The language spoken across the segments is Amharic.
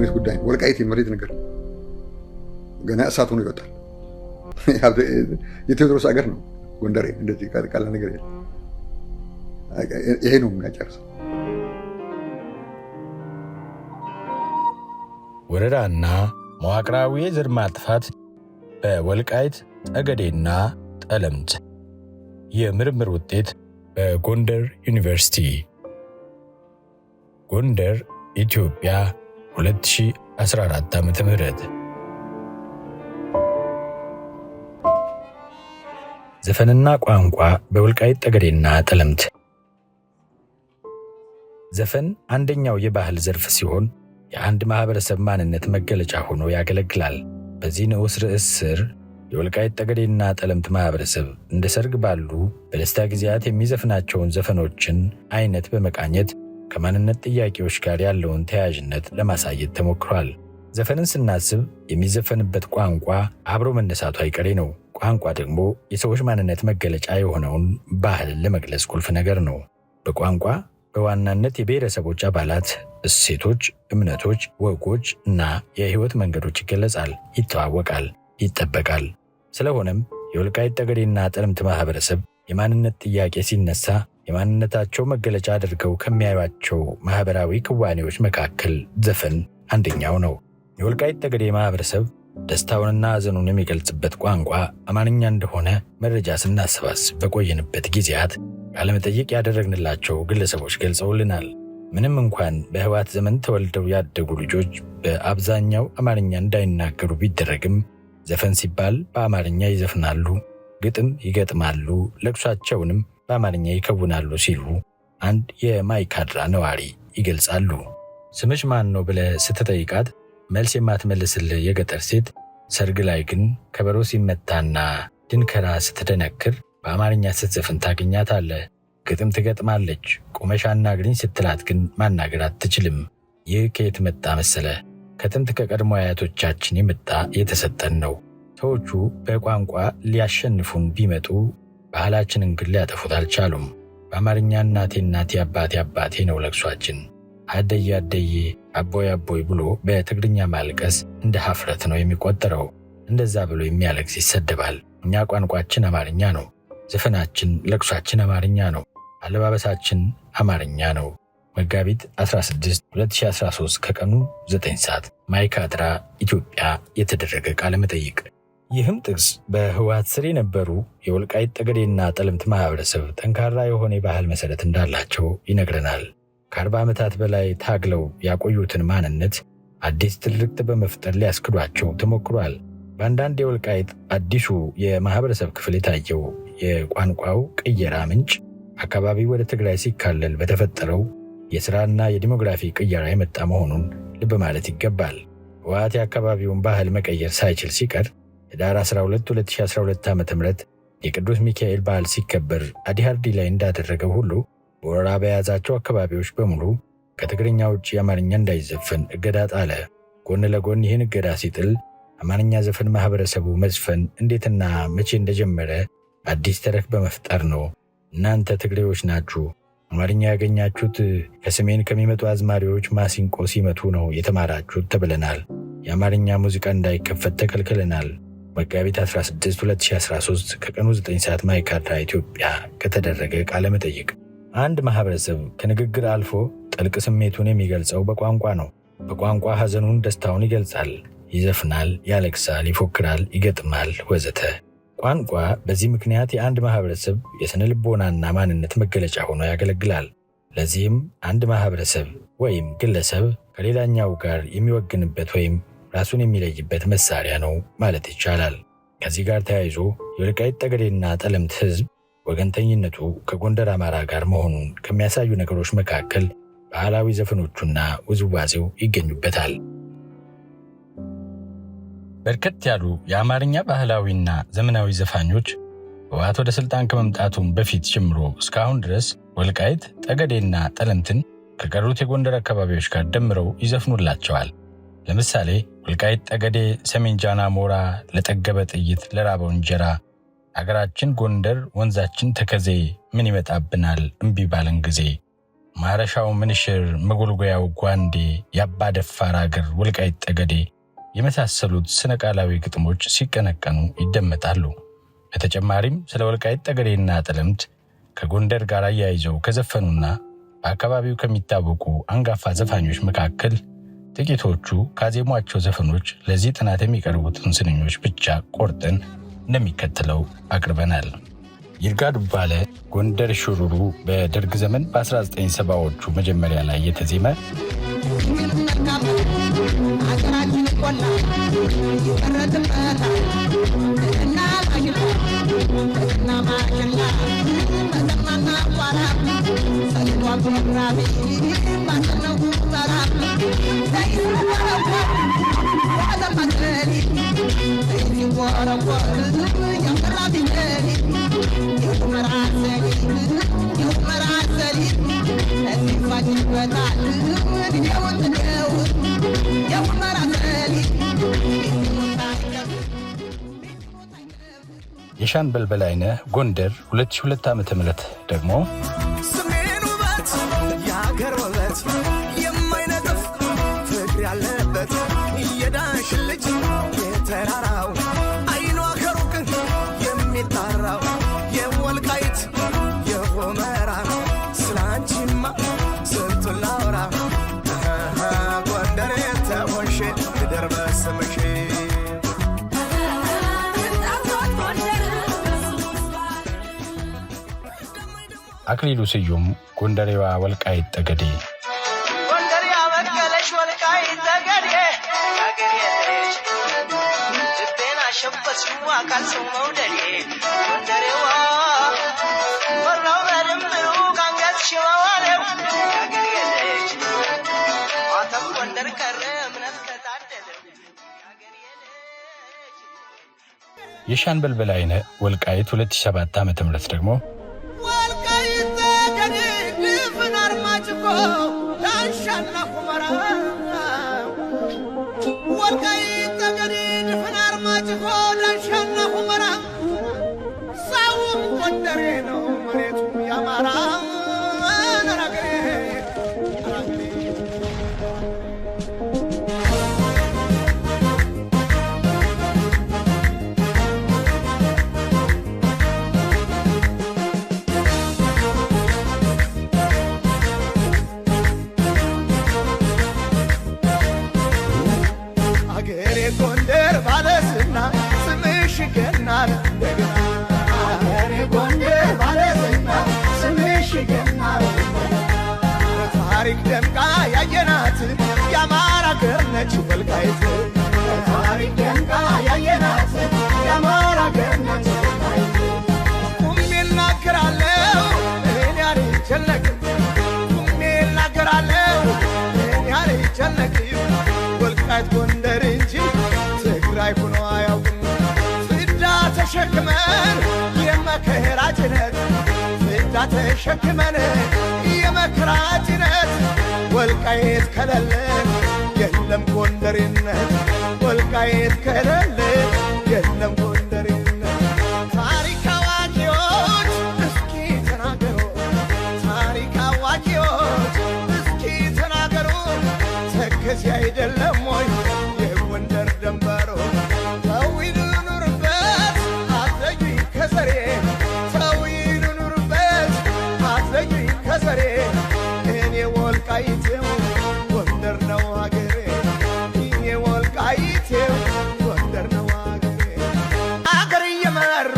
የመሬት ጉዳይ ነው። ወልቃይት የመሬት ነገር ገና እሳት ሆኖ ይወጣል። የቴዎድሮስ ሀገር ነው ጎንደሬ። እንደዚህ ቀላል ነገር የለም። ይሄ ነው የሚያጨርሰው። ወረራና መዋቅራዊ የዘር ማጥፋት በወልቃይት ጠገዴና ጠለምት የምርምር ውጤት በጎንደር ዩኒቨርሲቲ፣ ጎንደር፣ ኢትዮጵያ፣ 2014 ዓ.ም። ዘፈንና ቋንቋ በወልቃይት ጠገዴና ጠለምት። ዘፈን አንደኛው የባህል ዘርፍ ሲሆን የአንድ ማህበረሰብ ማንነት መገለጫ ሆኖ ያገለግላል። በዚህ ንዑስ ርዕስ ስር የወልቃይት ጠገዴና ጠለምት ማህበረሰብ እንደ ሰርግ ባሉ በደስታ ጊዜያት የሚዘፍናቸውን ዘፈኖችን አይነት በመቃኘት ከማንነት ጥያቄዎች ጋር ያለውን ተያያዥነት ለማሳየት ተሞክሯል። ዘፈንን ስናስብ የሚዘፈንበት ቋንቋ አብሮ መነሳቱ አይቀሬ ነው። ቋንቋ ደግሞ የሰዎች ማንነት መገለጫ የሆነውን ባህልን ለመግለጽ ቁልፍ ነገር ነው። በቋንቋ በዋናነት የብሔረሰቦች አባላት እሴቶች፣ እምነቶች፣ ወጎች እና የህይወት መንገዶች ይገለጻል፣ ይተዋወቃል፣ ይጠበቃል። ስለሆነም የወልቃይት ጠገዴና ጠለምት ማህበረሰብ የማንነት ጥያቄ ሲነሳ የማንነታቸው መገለጫ አድርገው ከሚያዩቸው ማህበራዊ ክዋኔዎች መካከል ዘፈን አንደኛው ነው። የወልቃይት ጠገዴ ማህበረሰብ ደስታውንና ሐዘኑን የሚገልጽበት ቋንቋ አማርኛ እንደሆነ መረጃ ስናሰባስብ በቆየንበት ጊዜያት ቃለመጠይቅ ያደረግንላቸው ግለሰቦች ገልጸውልናል። ምንም እንኳን በህወሓት ዘመን ተወልደው ያደጉ ልጆች በአብዛኛው አማርኛ እንዳይናገሩ ቢደረግም ዘፈን ሲባል በአማርኛ ይዘፍናሉ፣ ግጥም ይገጥማሉ፣ ለቅሷቸውንም በአማርኛ ይከውናሉ ሲሉ አንድ የማይካድራ ነዋሪ ይገልጻሉ። ስምሽ ማን ነው ብለህ ስትጠይቃት መልስ የማትመልስልህ የገጠር ሴት ሰርግ ላይ ግን ከበሮ ሲመታና ድንከራ ስትደነክር በአማርኛ ስትዘፍን ታገኛታለህ። ግጥም ትገጥማለች። ቆመሽ አናግሪኝ ስትላት ግን ማናገር አትችልም። ይህ ከየት መጣ መሰለ? ከጥንት ከቀድሞ አያቶቻችን የመጣ የተሰጠን ነው። ሰዎቹ በቋንቋ ሊያሸንፉን ቢመጡ ባህላችንን ግን ሊያጠፉት አልቻሉም። በአማርኛ እናቴ እናቴ አባቴ አባቴ ነው ለቅሷችን። አደዬ አደዬ አቦይ አቦይ ብሎ በትግርኛ ማልቀስ እንደ ሀፍረት ነው የሚቆጠረው። እንደዛ ብሎ የሚያለቅስ ይሰደባል። እኛ ቋንቋችን አማርኛ ነው። ዘፈናችን፣ ለቅሷችን አማርኛ ነው። አለባበሳችን አማርኛ ነው። መጋቢት 16 2013 ከቀኑ 9 ሰዓት ማይካድራ ኢትዮጵያ የተደረገ ቃለ መጠይቅ። ይህም ጥቅስ በህወሓት ስር የነበሩ የወልቃይት ጠገዴና ጠለምት ማህበረሰብ ጠንካራ የሆነ የባህል መሰረት እንዳላቸው ይነግረናል። ከ40 ዓመታት በላይ ታግለው ያቆዩትን ማንነት አዲስ ትርክት በመፍጠር ሊያስክዷቸው ተሞክሯል። በአንዳንድ የወልቃይት አዲሱ የማህበረሰብ ክፍል የታየው የቋንቋው ቅየራ ምንጭ አካባቢው ወደ ትግራይ ሲካለል በተፈጠረው የሥራና የዲሞግራፊ ቅየራ የመጣ መሆኑን ልብ ማለት ይገባል። ህወሓት የአካባቢውን ባህል መቀየር ሳይችል ሲቀር ህዳር 12 2012 ዓ.ም የቅዱስ ሚካኤል በዓል ሲከበር አዲሃርዲ ላይ እንዳደረገው ሁሉ በወረራ በያዛቸው አካባቢዎች በሙሉ ከትግርኛ ውጭ አማርኛ እንዳይዘፈን እገዳ ጣለ። ጎን ለጎን ይህን እገዳ ሲጥል አማርኛ ዘፈን ማህበረሰቡ መዝፈን እንዴትና መቼ እንደጀመረ አዲስ ተረክ በመፍጠር ነው። እናንተ ትግሬዎች ናችሁ፣ አማርኛ ያገኛችሁት ከሰሜን ከሚመጡ አዝማሪዎች ማሲንቆ ሲመቱ ነው የተማራችሁት ተብለናል። የአማርኛ ሙዚቃ እንዳይከፈት ተከልክለናል። መጋቢት 16 2013 ከቀኑ 9 ሰዓት ማይካድራ ኢትዮጵያ ከተደረገ ቃለ መጠይቅ። አንድ ማህበረሰብ ከንግግር አልፎ ጥልቅ ስሜቱን የሚገልጸው በቋንቋ ነው። በቋንቋ ሐዘኑን፣ ደስታውን ይገልጻል፣ ይዘፍናል፣ ያለቅሳል፣ ይፎክራል፣ ይገጥማል፣ ወዘተ። ቋንቋ በዚህ ምክንያት የአንድ ማህበረሰብ የስነ ልቦናና ማንነት መገለጫ ሆኖ ያገለግላል። ለዚህም አንድ ማህበረሰብ ወይም ግለሰብ ከሌላኛው ጋር የሚወግንበት ወይም ራሱን የሚለይበት መሳሪያ ነው ማለት ይቻላል። ከዚህ ጋር ተያይዞ የወልቃይት ጠገዴና ጠለምት ህዝብ ወገንተኝነቱ ከጎንደር አማራ ጋር መሆኑን ከሚያሳዩ ነገሮች መካከል ባህላዊ ዘፈኖቹና ውዝዋዜው ይገኙበታል። በርከት ያሉ የአማርኛ ባህላዊና ዘመናዊ ዘፋኞች ህወሓት ወደ ሥልጣን ከመምጣቱም በፊት ጀምሮ እስካሁን ድረስ ወልቃይት ጠገዴና ጠለምትን ከቀሩት የጎንደር አካባቢዎች ጋር ደምረው ይዘፍኑላቸዋል። ለምሳሌ ወልቃይት ጠገዴ፣ ሰሜን ጃና ሞራ፣ ለጠገበ ጥይት ለራበው እንጀራ፣ አገራችን ጎንደር ወንዛችን ተከዜ፣ ምን ይመጣብናል እምቢ ባለን ጊዜ። ማረሻው ምንሽር፣ መጎልጎያው ጓንዴ፣ የአባደፋር አገር ወልቃይት ጠገዴ የመሳሰሉት ስነ ቃላዊ ግጥሞች ሲቀነቀኑ ይደመጣሉ። በተጨማሪም ስለ ወልቃይት ጠገዴና ጠለምት ከጎንደር ጋር አያይዘው ከዘፈኑና በአካባቢው ከሚታወቁ አንጋፋ ዘፋኞች መካከል ጥቂቶቹ ካዜሟቸው ዘፈኖች ለዚህ ጥናት የሚቀርቡትን ስንኞች ብቻ ቆርጠን እንደሚከተለው አቅርበናል። ይርጋ ዱባለ ጎንደር ሹሩሩ በደርግ ዘመን በ1970ዎቹ መጀመሪያ ላይ የተዜመ፣ አገራችን ቆላ ይመረትበታል እና ማሽላ እና ማሽላ መተማና ቋራ ሰሊጧ ጉራቤ ማሰነው ጉጠራ ሲወረወር የምራቢ የሁመራ ሰሊጥ የሁመራ ሰሊጥ ይፋጅበታል እድሜውን ጥደው የሁመራ ሰሊጥ። የሻምበል በላይነህ ጎንደር 2002 ዓ.ም ደግሞ ሰሜን ውበት የሀገር ውበት የማይነጥፍ ፍቅር ያለበት የዳሽን ልጅ የተራራው አይኗ ከሩቅ የሚጣራው የወልቃይት የሆመራ ስላንቺማ ስንቱን ላውራ ጎንደሬ ተሆንሽ ልደር በስምሽ። አክሊሉ ስዩም ጎንደሬዋ ወልቃይት ጠገዴ ጎንደር ያበቀለሽ ወልቃይት ጠገዴ የአገሬ ልጅ ልቤን አሸበትሽው አካል ሰው መውደዴ ጎንደሬዋ ፈራው በድምሩ ካንገትሽ መዋለው የአገሬ ልጅ ማተብ ጎንደር ቀረ እምነት ከታደለው የአገሬ ልጅ። የሻምበል በላይነህ ወልቃይት 2007 ዓ.ም ደግሞ ወልቃይት ጠገዴ ድፍን አርማጭሆ ዳንሻና ሁመራ ወልቃይት ጠገዴ ድፍን አርማጭሆ ዳንሻና ሁመራ ሰውም ጎንደሬ ነው መሬቱ ያማራ አገሬ አገሬ። አገሬ ጎንደር ባለዝና ስምሽ ገናን እንደገና አገሬ ጎንደር ባለዝና ስምሽ ገናን በታሪክ ደምቃ ያየናት የአማራ አገር ነች ወልቃይት በታሪክ ደምቃ ያየናት የአማራ አገር ነች ወልቃይት። ቁሜ እናገራለሁ እኔ አልጨነቅም ቁሜ እናገራለሁ እኔ አልጨነቅም ወልቃይት ጎንደር እንጂ ትግራይ ሆኖ አያውቅም። ፍዳ ተሸክመን የመከራ ጭነት ፍዳ ተሸክመን የመከራ ጭነት ወልቃይት ከሌለ የለም ጎንደሬነት ወልቃይት ከሌለ የለም ጎንደሬነት። ታሪክ አዋቂዎች እስኪ ተናገሩ ታሪክ አዋቂዎች እስኪ ተናገሩ ተከዜ አይደለም ወይ የጎንደር ደንበሩ ተው ይኑርበት አትለዩኝ ከዘሬ ተው ይኑርበት አትለዩኝ ከዘሬ እኔ ወልቃይቴው ጎንደር ነው አገሬ እኔ ወልቃይቴው ጎንደር ነው አገሬ። አገር እየመሩ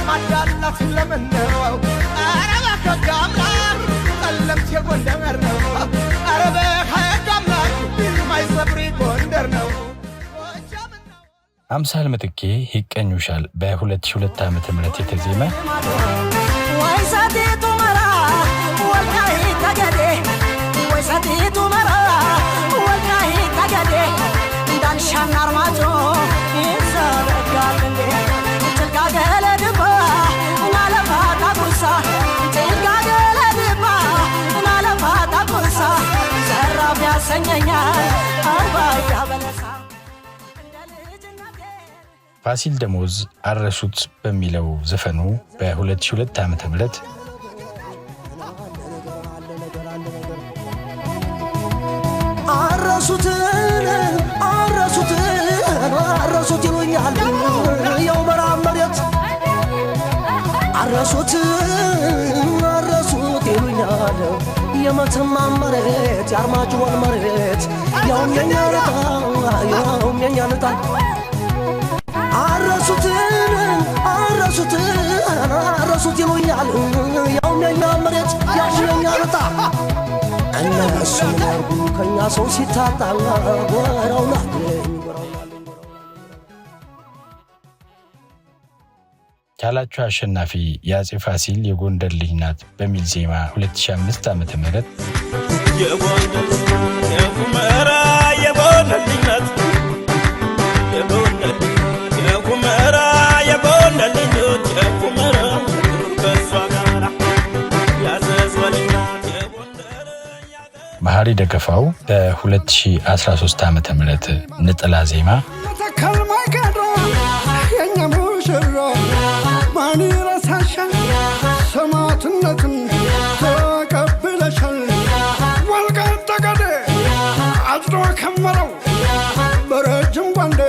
ማዳላት ለምን ነው? ኧረ በሕግ አምላክ ጠለምት የጎንደር ነው። ኧረ በሕግ አምላክ ማይሰብሪ ጎንደር ነው። አምሳል ምትኬ ይቀኙሻል በ2002 ዓ.ም የተዜመ ወይ ሰቲት ሁመራ ወልቃይት ጠገዴ ወይ ሰቲት ሁመራ ወልቃይት ጠገዴ ዳንሻና አርማጭሆ ይዘረጋል እንዴ ጭልጋ ገለድባ ናለፋ ታጉርሳ ጭልጋ ገለድባ ናለፋ ታጉርሳ ዘራፍ ያሰኘኛል አርባያ በለሳ እንደ ልጅነቴ ፋሲል ደሞዝ አረሱት በሚለው ዘፈኑ በ2002 ዓ.ም አለ ነገር አለ አረሱትን አረሱትን አረሱት ይሉኛል የሁመራ መሬት፣ አረሱት አረሱት ይሉኛል የመተማ መሬት፣ የአርማጭሆን መሬት፣ ያውም የኛ ዕጣ፣ ያውም የኛ ዕጣ። አረሱትን አረሱትን አረሱት ይሉኛል ያውም የኛ መሬት፣ ያውም የኛ ዕጣ። እነሱ ምን ያርጉ ከኛ ሰው ሲታጣ? ጎራውናለኝ ጎራውናለኝ። ቻላቸው አሸናፊ የአፄ ፋሲል የጎንደር ልጅ ናት በሚል ዜማ 2005 ዓ.ም። የጎንደር የሁመራ የጎንደር ልጅ ናት፣ የጎንደር የሁመራ የጎንደር ልጅ ናት፣ የሁመራ ከሷ ጋራ ያዘዝዋ ልጅ ናት የጎንደር። መሐሪ ደገፋው በ2013 ዓ ም ነጠላ ዜማ መተከል ማይቀረ የኛ ሙሽራ፣ ማን ይረሳሻል? ሰማዕትነትን ተቀብለሻል። ወልቃይት ጠገዴ አጭዶ ከመረው በረጅም ጓንዴ፣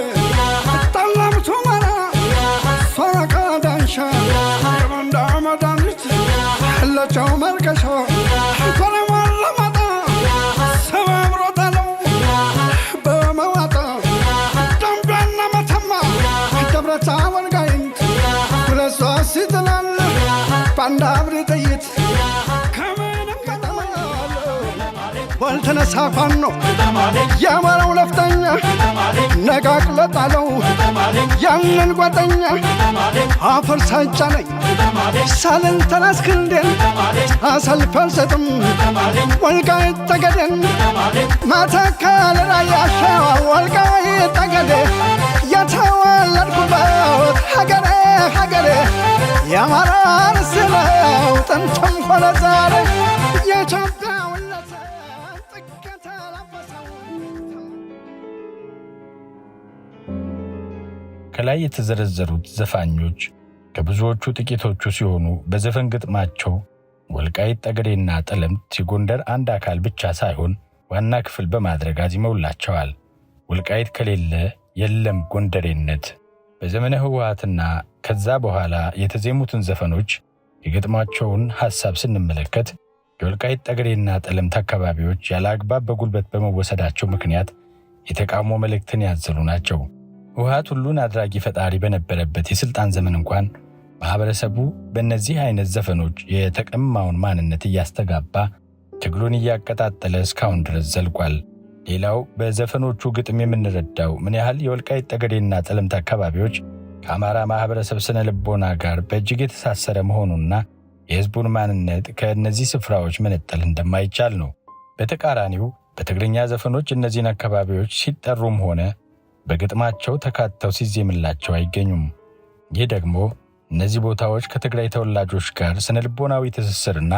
ጠለምቱ መራ ሶረቃ ዳንሻ፣ የቦንዳ መድኃኒት ለጨው መልቀሻ፣ ኮረማን ለማጣ ሰባብሮ ጣለው በመዋጣ፣ ደንቢያና መተማ ደብረ ታቦር ጋይንት ሁለት ሶስት ይጥላል በአንድ አብሪ ጥይት። ከምንም ከተማ ወልተነሳ ፋኖ የአማራው ነፍጠኛ ነቃቅሎ ጣለው ያንን ጓደኛ። አፈር ሳይጫነኝ ሳልል ተራስ ክንዴን አሳልፌ አልሰጥም ወልቃይት ጠገዴን፣ መተከል ራያ ሸዋ ወልቃይት ጠገዴ የተወለድኩበት ሀገሬ ሀገሬ፣ የአማራ ርስት ነው ጥንትም ሆነ ዛሬ፣ የኢትዮጵያዊነት ጥግ የተላበሰው። ከላይ የተዘረዘሩት ዘፋኞች ከብዙዎቹ ጥቂቶቹ ሲሆኑ በዘፈን ግጥማቸው ወልቃይት ጠገዴና ጠለምት የጎንደር አንድ አካል ብቻ ሳይሆን ዋና ክፍል በማድረግ አዚመውላቸዋል። ወልቃይት ከሌለ የለም ጎንደሬነት። በዘመነ ህወሓትና ከዛ በኋላ የተዜሙትን ዘፈኖች የግጥማቸውን ሐሳብ ስንመለከት የወልቃይት ጠገዴና ጠለምት አካባቢዎች ያለ አግባብ በጉልበት በመወሰዳቸው ምክንያት የተቃውሞ መልእክትን ያዘሉ ናቸው። ህወሓት ሁሉን አድራጊ ፈጣሪ በነበረበት የሥልጣን ዘመን እንኳን ማኅበረሰቡ በእነዚህ አይነት ዘፈኖች የተቀማውን ማንነት እያስተጋባ ትግሉን እያቀጣጠለ እስካሁን ድረስ ዘልቋል። ሌላው በዘፈኖቹ ግጥም የምንረዳው ምን ያህል የወልቃይት ጠገዴና ጠለምት አካባቢዎች ከአማራ ማኅበረሰብ ስነ ልቦና ጋር በእጅግ የተሳሰረ መሆኑና የሕዝቡን ማንነት ከእነዚህ ስፍራዎች መነጠል እንደማይቻል ነው። በተቃራኒው በትግርኛ ዘፈኖች እነዚህን አካባቢዎች ሲጠሩም ሆነ በግጥማቸው ተካተው ሲዜምላቸው አይገኙም። ይህ ደግሞ እነዚህ ቦታዎች ከትግራይ ተወላጆች ጋር ስነልቦናዊ ትስስርና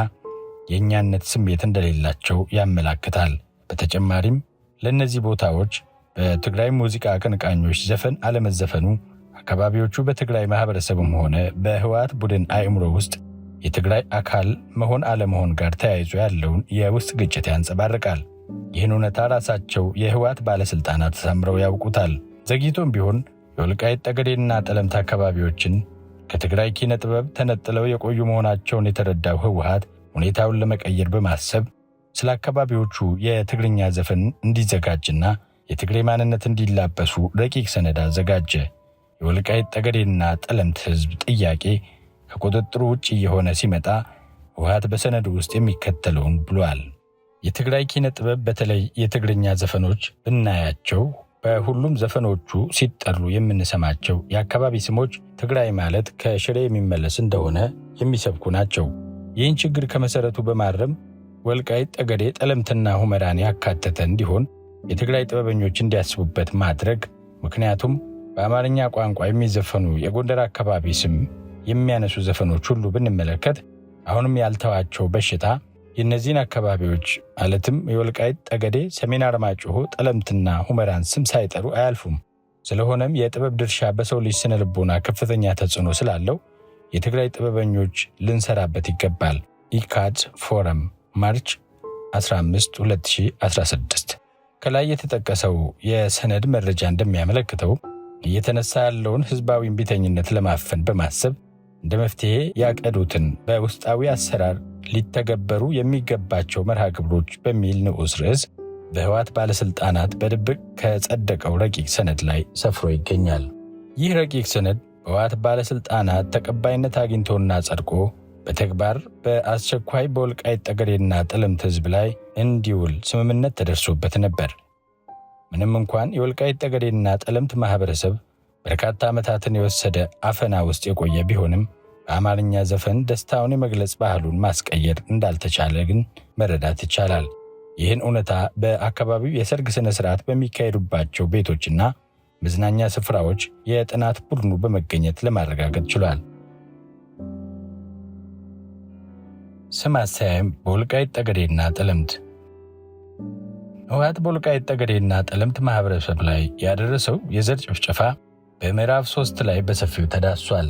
የእኛነት ስሜት እንደሌላቸው ያመላክታል። በተጨማሪም ለእነዚህ ቦታዎች በትግራይ ሙዚቃ አቀንቃኞች ዘፈን አለመዘፈኑ አካባቢዎቹ በትግራይ ማኅበረሰብም ሆነ በህወሓት ቡድን አእምሮ ውስጥ የትግራይ አካል መሆን አለመሆን ጋር ተያይዞ ያለውን የውስጥ ግጭት ያንጸባርቃል። ይህን እውነታ ራሳቸው የህወሓት ባለሥልጣናት ሰምረው ያውቁታል። ዘግይቶም ቢሆን የወልቃይት ጠገዴና ጠለምት አካባቢዎችን ከትግራይ ኪነ ጥበብ ተነጥለው የቆዩ መሆናቸውን የተረዳው ህወሓት ሁኔታውን ለመቀየር በማሰብ ስለ አካባቢዎቹ የትግርኛ ዘፈን እንዲዘጋጅና የትግሬ ማንነት እንዲላበሱ ረቂቅ ሰነድ አዘጋጀ። የወልቃይት ጠገዴና ጠለምት ህዝብ ጥያቄ ከቁጥጥሩ ውጭ እየሆነ ሲመጣ ህወሓት በሰነዱ ውስጥ የሚከተለውን ብሏል። የትግራይ ኪነ ጥበብ በተለይ የትግርኛ ዘፈኖች ብናያቸው በሁሉም ዘፈኖቹ ሲጠሩ የምንሰማቸው የአካባቢ ስሞች ትግራይ ማለት ከሽሬ የሚመለስ እንደሆነ የሚሰብኩ ናቸው። ይህን ችግር ከመሰረቱ በማረም ወልቃይት ጠገዴ፣ ጠለምትና ሁመራን ያካተተ እንዲሆን የትግራይ ጥበበኞች እንዲያስቡበት ማድረግ። ምክንያቱም በአማርኛ ቋንቋ የሚዘፈኑ የጎንደር አካባቢ ስም የሚያነሱ ዘፈኖች ሁሉ ብንመለከት አሁንም ያልተዋቸው በሽታ የእነዚህን አካባቢዎች ማለትም የወልቃይት ጠገዴ፣ ሰሜን አርማጭሆ፣ ጠለምትና ሁመራን ስም ሳይጠሩ አያልፉም። ስለሆነም የጥበብ ድርሻ በሰው ልጅ ስነ ልቦና ከፍተኛ ተጽዕኖ ስላለው የትግራይ ጥበበኞች ልንሰራበት ይገባል። ኢካድ ፎረም March 15 2016። ከላይ የተጠቀሰው የሰነድ መረጃ እንደሚያመለክተው እየተነሳ ያለውን ህዝባዊ እምቢተኝነት ለማፈን በማሰብ እንደ መፍትሔ ያቀዱትን በውስጣዊ አሰራር ሊተገበሩ የሚገባቸው መርሃ ግብሮች በሚል ንዑስ ርዕስ በህወሓት ባለሥልጣናት በድብቅ ከጸደቀው ረቂቅ ሰነድ ላይ ሰፍሮ ይገኛል። ይህ ረቂቅ ሰነድ በህወሓት ባለሥልጣናት ተቀባይነት አግኝቶና ጸድቆ በተግባር በአስቸኳይ በወልቃይት ጠገዴና ጠለምት ህዝብ ላይ እንዲውል ስምምነት ተደርሶበት ነበር። ምንም እንኳን የወልቃይት ጠገዴና ጠለምት ማህበረሰብ በርካታ ዓመታትን የወሰደ አፈና ውስጥ የቆየ ቢሆንም በአማርኛ ዘፈን ደስታውን የመግለጽ ባህሉን ማስቀየር እንዳልተቻለ ግን መረዳት ይቻላል። ይህን እውነታ በአካባቢው የሰርግ ሥነ ሥርዓት በሚካሄዱባቸው ቤቶችና መዝናኛ ስፍራዎች የጥናት ቡድኑ በመገኘት ለማረጋገጥ ችሏል። ስም አሰያየም በወልቃይት ጠገዴና ጠለምት። ህወሓት በወልቃይት ጠገዴና ጠለምት ማህበረሰብ ላይ ያደረሰው የዘር ጭፍጨፋ በምዕራፍ 3 ላይ በሰፊው ተዳስሷል።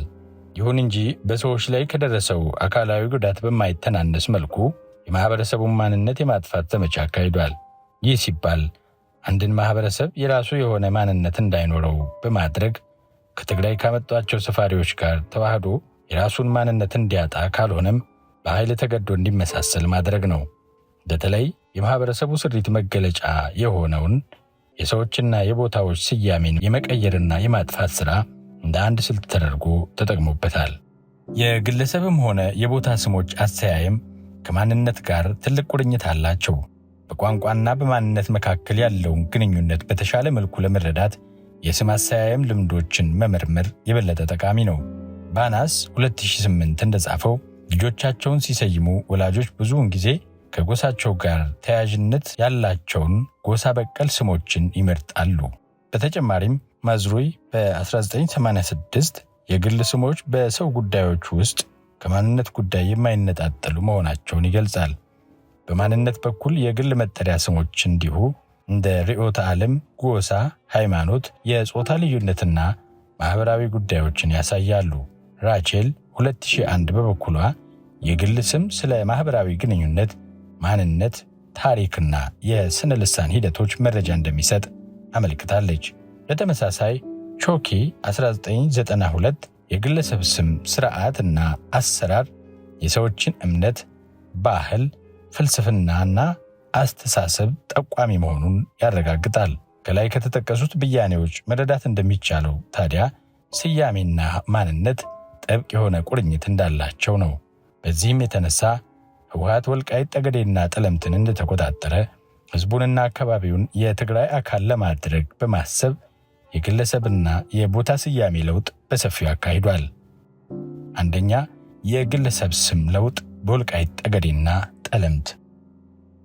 ይሁን እንጂ በሰዎች ላይ ከደረሰው አካላዊ ጉዳት በማይተናነስ መልኩ የማህበረሰቡን ማንነት የማጥፋት ዘመቻ አካሂዷል። ይህ ሲባል አንድን ማህበረሰብ የራሱ የሆነ ማንነት እንዳይኖረው በማድረግ ከትግራይ ካመጧቸው ሰፋሪዎች ጋር ተዋህዶ የራሱን ማንነት እንዲያጣ ካልሆነም በኃይል ተገዶ እንዲመሳሰል ማድረግ ነው። በተለይ የማህበረሰቡ ስሪት መገለጫ የሆነውን የሰዎችና የቦታዎች ስያሜን የመቀየርና የማጥፋት ሥራ እንደ አንድ ስልት ተደርጎ ተጠቅሞበታል። የግለሰብም ሆነ የቦታ ስሞች አሰያየም ከማንነት ጋር ትልቅ ቁርኝት አላቸው። በቋንቋና በማንነት መካከል ያለውን ግንኙነት በተሻለ መልኩ ለመረዳት የስም አሰያየም ልምዶችን መመርመር የበለጠ ጠቃሚ ነው። ባናስ 2008 እንደጻፈው ልጆቻቸውን ሲሰይሙ ወላጆች ብዙውን ጊዜ ከጎሳቸው ጋር ተያያዥነት ያላቸውን ጎሳ በቀል ስሞችን ይመርጣሉ። በተጨማሪም ማዝሩይ በ1986 የግል ስሞች በሰው ጉዳዮች ውስጥ ከማንነት ጉዳይ የማይነጣጠሉ መሆናቸውን ይገልጻል። በማንነት በኩል የግል መጠሪያ ስሞች እንዲሁ እንደ ርዕዮተ ዓለም፣ ጎሳ፣ ሃይማኖት፣ የጾታ ልዩነትና ማኅበራዊ ጉዳዮችን ያሳያሉ። ራቼል 2001 በበኩሏ የግል ስም ስለ ማኅበራዊ ግንኙነት፣ ማንነት፣ ታሪክና የስነ ልሳን ሂደቶች መረጃ እንደሚሰጥ አመልክታለች። በተመሳሳይ ቾኪ 1992 የግለሰብ ስም ስርዓትና አሰራር የሰዎችን እምነት፣ ባህል፣ ፍልስፍናና አስተሳሰብ ጠቋሚ መሆኑን ያረጋግጣል። ከላይ ከተጠቀሱት ብያኔዎች መረዳት እንደሚቻለው ታዲያ ስያሜና ማንነት ጥብቅ የሆነ ቁርኝት እንዳላቸው ነው። በዚህም የተነሳ ህወሓት ወልቃይት ጠገዴና ጠለምትን እንደተቆጣጠረ ህዝቡንና አካባቢውን የትግራይ አካል ለማድረግ በማሰብ የግለሰብና የቦታ ስያሜ ለውጥ በሰፊው አካሂዷል። አንደኛ፣ የግለሰብ ስም ለውጥ በወልቃይት ጠገዴና ጠለምት።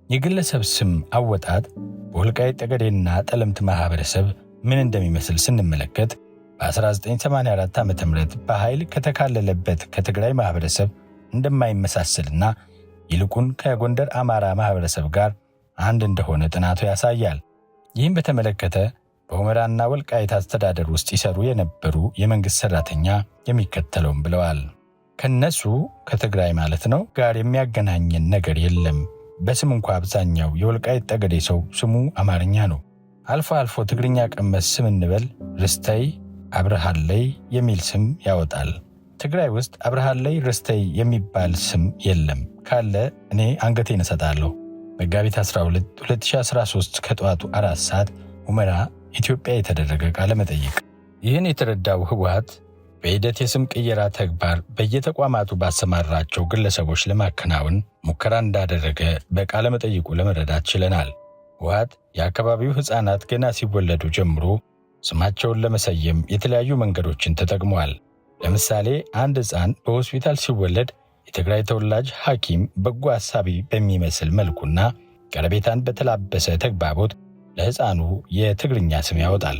የግለሰብ ስም አወጣጥ በወልቃይት ጠገዴና ጠለምት ማህበረሰብ ምን እንደሚመስል ስንመለከት በ1984 ዓ.ም በኃይል ከተካለለበት ከትግራይ ማህበረሰብ እንደማይመሳሰልና ይልቁን ከጎንደር አማራ ማህበረሰብ ጋር አንድ እንደሆነ ጥናቱ ያሳያል። ይህም በተመለከተ በሁመራና ወልቃይት አስተዳደር ውስጥ ይሰሩ የነበሩ የመንግሥት ሠራተኛ የሚከተለውም ብለዋል። ከነሱ ከትግራይ ማለት ነው ጋር የሚያገናኘን ነገር የለም። በስም እንኳ አብዛኛው የወልቃይት ጠገዴ ሰው ስሙ አማርኛ ነው። አልፎ አልፎ ትግርኛ ቀመስ ስም እንበል ርስተይ፣ አብርሃለይ የሚል ስም ያወጣል። ትግራይ ውስጥ አብርሃለይ ርስተይ የሚባል ስም የለም። ካለ እኔ አንገቴን እሰጣለሁ። መጋቢት 12 2013 ከጠዋቱ 4 ሰዓት ሁመራ ኢትዮጵያ የተደረገ ቃለ መጠይቅ። ይህን የተረዳው ህወሓት በሂደት የስም ቅየራ ተግባር በየተቋማቱ ባሰማራቸው ግለሰቦች ለማከናወን ሙከራ እንዳደረገ በቃለ መጠይቁ ለመረዳት ችለናል። ህወሓት የአካባቢው ሕፃናት ገና ሲወለዱ ጀምሮ ስማቸውን ለመሰየም የተለያዩ መንገዶችን ተጠቅመዋል። ለምሳሌ አንድ ሕፃን በሆስፒታል ሲወለድ የትግራይ ተወላጅ ሐኪም በጎ አሳቢ በሚመስል መልኩና ቀረቤታን በተላበሰ ተግባቦት ለሕፃኑ የትግርኛ ስም ያወጣል።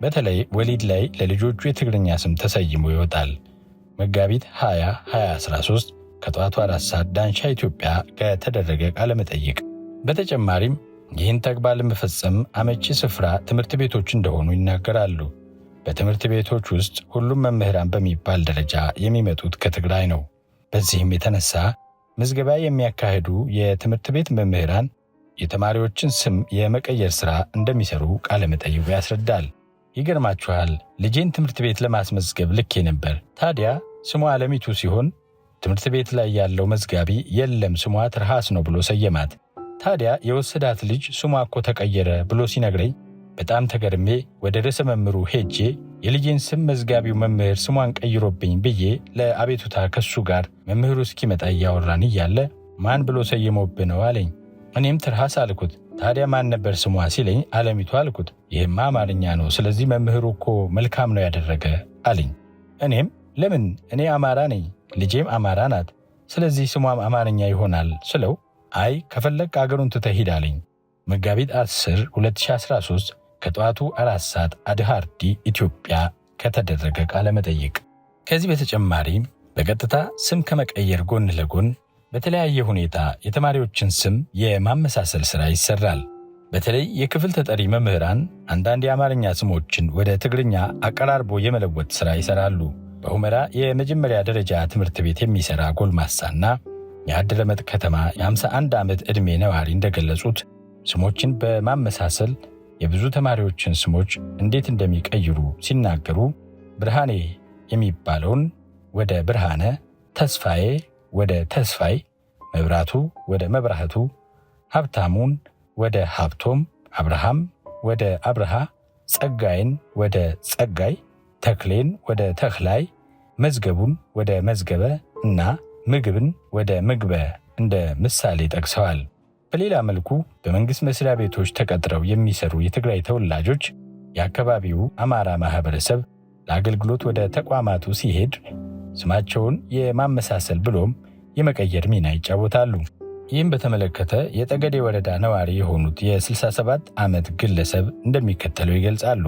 በተለይ ወሊድ ላይ ለልጆቹ የትግርኛ ስም ተሰይሞ ይወጣል። መጋቢት 20 2013 ከጠዋቱ 4 ሰዓት ዳንሻ ኢትዮጵያ ከተደረገ ቃለ መጠይቅ። በተጨማሪም ይህን ተግባር ለመፈጸም አመቺ ስፍራ ትምህርት ቤቶች እንደሆኑ ይናገራሉ። በትምህርት ቤቶች ውስጥ ሁሉም መምህራን በሚባል ደረጃ የሚመጡት ከትግራይ ነው። በዚህም የተነሳ ምዝገባ የሚያካሂዱ የትምህርት ቤት መምህራን የተማሪዎችን ስም የመቀየር ሥራ እንደሚሰሩ ቃለ መጠይቁ ያስረዳል። ይገርማችኋል፣ ልጄን ትምህርት ቤት ለማስመዝገብ ልኬ ነበር። ታዲያ ስሟ አለሚቱ ሲሆን ትምህርት ቤት ላይ ያለው መዝጋቢ የለም ስሟ ትርሃስ ነው ብሎ ሰየማት። ታዲያ የወሰዳት ልጅ ስሟ እኮ ተቀየረ ብሎ ሲነግረኝ በጣም ተገርሜ ወደ ርዕሰ መምህሩ ሄጄ የልጄን ስም መዝጋቢው መምህር ስሟን ቀይሮብኝ ብዬ ለአቤቱታ ከሱ ጋር መምህሩ እስኪመጣ እያወራን እያለ ማን ብሎ ሰይሞብህ ነው አለኝ። እኔም ትርሃስ አልኩት። ታዲያ ማን ነበር ስሟ ሲለኝ አለሚቱ አልኩት። ይህማ አማርኛ ነው፣ ስለዚህ መምህሩ እኮ መልካም ነው ያደረገ አለኝ። እኔም ለምን እኔ አማራ ነኝ፣ ልጄም አማራ ናት፣ ስለዚህ ስሟም አማርኛ ይሆናል ስለው አይ ከፈለግ አገሩን ትተህ ሂድ አለኝ። መጋቢት 10 2013 ከጠዋቱ 4 ሰዓት አድሃርዲ ኢትዮጵያ ከተደረገ ቃለ መጠይቅ። ከዚህ በተጨማሪ በቀጥታ ስም ከመቀየር ጎን ለጎን በተለያየ ሁኔታ የተማሪዎችን ስም የማመሳሰል ሥራ ይሰራል። በተለይ የክፍል ተጠሪ መምህራን አንዳንድ የአማርኛ ስሞችን ወደ ትግርኛ አቀራርቦ የመለወጥ ሥራ ይሰራሉ። በሁመራ የመጀመሪያ ደረጃ ትምህርት ቤት የሚሰራ ጎልማሳና የአድረመጥ ከተማ የ51 ዓመት ዕድሜ ነዋሪ እንደገለጹት ስሞችን በማመሳሰል የብዙ ተማሪዎችን ስሞች እንዴት እንደሚቀይሩ ሲናገሩ ብርሃኔ የሚባለውን ወደ ብርሃነ፣ ተስፋዬ ወደ ተስፋይ፣ መብራቱ ወደ መብራህቱ፣ ሀብታሙን ወደ ሀብቶም፣ አብርሃም ወደ አብርሃ፣ ጸጋይን ወደ ጸጋይ፣ ተክሌን ወደ ተክላይ፣ መዝገቡን ወደ መዝገበ እና ምግብን ወደ ምግበ እንደ ምሳሌ ጠቅሰዋል። በሌላ መልኩ በመንግሥት መስሪያ ቤቶች ተቀጥረው የሚሰሩ የትግራይ ተወላጆች የአካባቢው አማራ ማህበረሰብ ለአገልግሎት ወደ ተቋማቱ ሲሄድ ስማቸውን የማመሳሰል ብሎም የመቀየር ሚና ይጫወታሉ። ይህም በተመለከተ የጠገዴ ወረዳ ነዋሪ የሆኑት የ67 ዓመት ግለሰብ እንደሚከተለው ይገልጻሉ።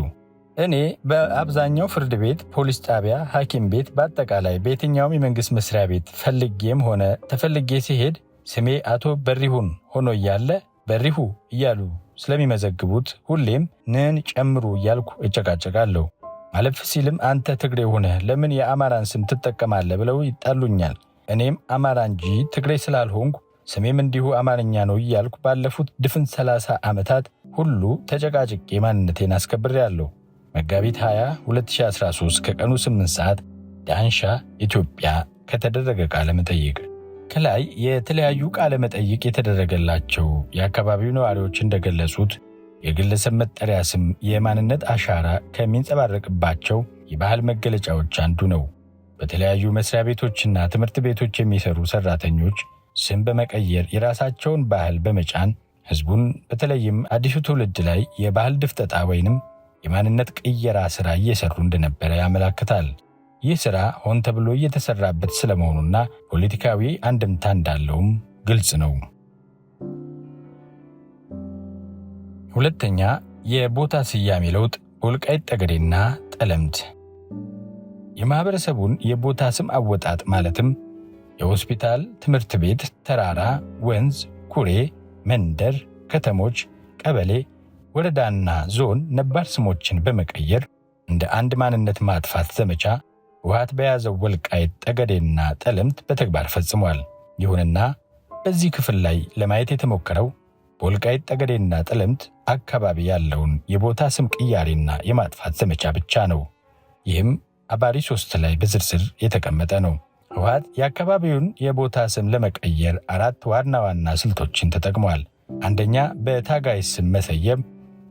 እኔ በአብዛኛው ፍርድ ቤት፣ ፖሊስ ጣቢያ፣ ሐኪም ቤት፣ በአጠቃላይ በየትኛውም የመንግሥት መስሪያ ቤት ፈልጌም ሆነ ተፈልጌ ሲሄድ ስሜ አቶ በሪሁን ሆኖ እያለ በሪሁ እያሉ ስለሚመዘግቡት ሁሌም ንን ጨምሩ እያልኩ እጨቃጨቃለሁ። አለፍ ሲልም አንተ ትግሬ ሆነህ ለምን የአማራን ስም ትጠቀማለህ ብለው ይጣሉኛል። እኔም አማራ እንጂ ትግሬ ስላልሆንኩ ስሜም እንዲሁ አማርኛ ነው እያልኩ ባለፉት ድፍን 30 ዓመታት ሁሉ ተጨቃጭቄ ማንነቴን አስከብሬያለሁ። መጋቢት 20 2013 ከቀኑ 8 ሰዓት ዳንሻ ኢትዮጵያ ከተደረገ ቃለ መጠይቅ። ከላይ የተለያዩ ቃለ መጠይቅ የተደረገላቸው የአካባቢው ነዋሪዎች እንደገለጹት የግለሰብ መጠሪያ ስም የማንነት አሻራ ከሚንጸባረቅባቸው የባህል መገለጫዎች አንዱ ነው። በተለያዩ መስሪያ ቤቶችና ትምህርት ቤቶች የሚሰሩ ሰራተኞች ስም በመቀየር የራሳቸውን ባህል በመጫን ሕዝቡን በተለይም አዲሱ ትውልድ ላይ የባህል ድፍጠጣ ወይንም የማንነት ቅየራ ሥራ እየሰሩ እንደነበረ ያመላክታል። ይህ ሥራ ሆን ተብሎ እየተሰራበት ስለመሆኑና ፖለቲካዊ አንድምታ እንዳለውም ግልጽ ነው። ሁለተኛ፣ የቦታ ስያሜ ለውጥ በወልቃይት ጠገዴና ጠለምት። የማህበረሰቡን የቦታ ስም አወጣጥ ማለትም የሆስፒታል፣ ትምህርት ቤት፣ ተራራ፣ ወንዝ፣ ኩሬ፣ መንደር፣ ከተሞች፣ ቀበሌ፣ ወረዳና ዞን ነባር ስሞችን በመቀየር እንደ አንድ ማንነት ማጥፋት ዘመቻ ህወሓት በያዘው ወልቃይት ጠገዴና ጠለምት በተግባር ፈጽሟል። ይሁንና በዚህ ክፍል ላይ ለማየት የተሞከረው በወልቃይት ጠገዴና ጠለምት አካባቢ ያለውን የቦታ ስም ቅያሬና የማጥፋት ዘመቻ ብቻ ነው። ይህም አባሪ 3 ላይ በዝርዝር የተቀመጠ ነው። ህወሓት የአካባቢውን የቦታ ስም ለመቀየር 4 ዋና ዋና ስልቶችን ተጠቅሟል። አንደኛ፣ በታጋይ ስም መሰየም፣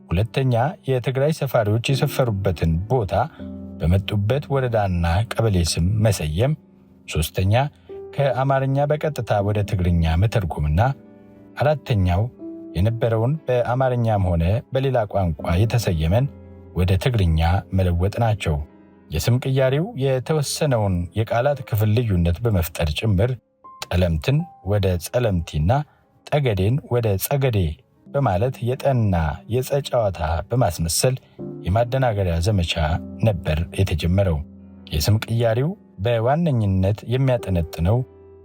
ሁለተኛ፣ የትግራይ ሰፋሪዎች የሰፈሩበትን ቦታ በመጡበት ወረዳና ቀበሌ ስም መሰየም፣ ሶስተኛ፣ ከአማርኛ በቀጥታ ወደ ትግርኛ መተርጎምና አራተኛው የነበረውን በአማርኛም ሆነ በሌላ ቋንቋ የተሰየመን ወደ ትግርኛ መለወጥ ናቸው። የስም ቅያሬው የተወሰነውን የቃላት ክፍል ልዩነት በመፍጠር ጭምር ጠለምትን ወደ ጸለምቲና ጠገዴን ወደ ጸገዴ በማለት የጠና የጸ ጨዋታ በማስመሰል የማደናገሪያ ዘመቻ ነበር የተጀመረው። የስም ቅያሬው በዋነኝነት የሚያጠነጥነው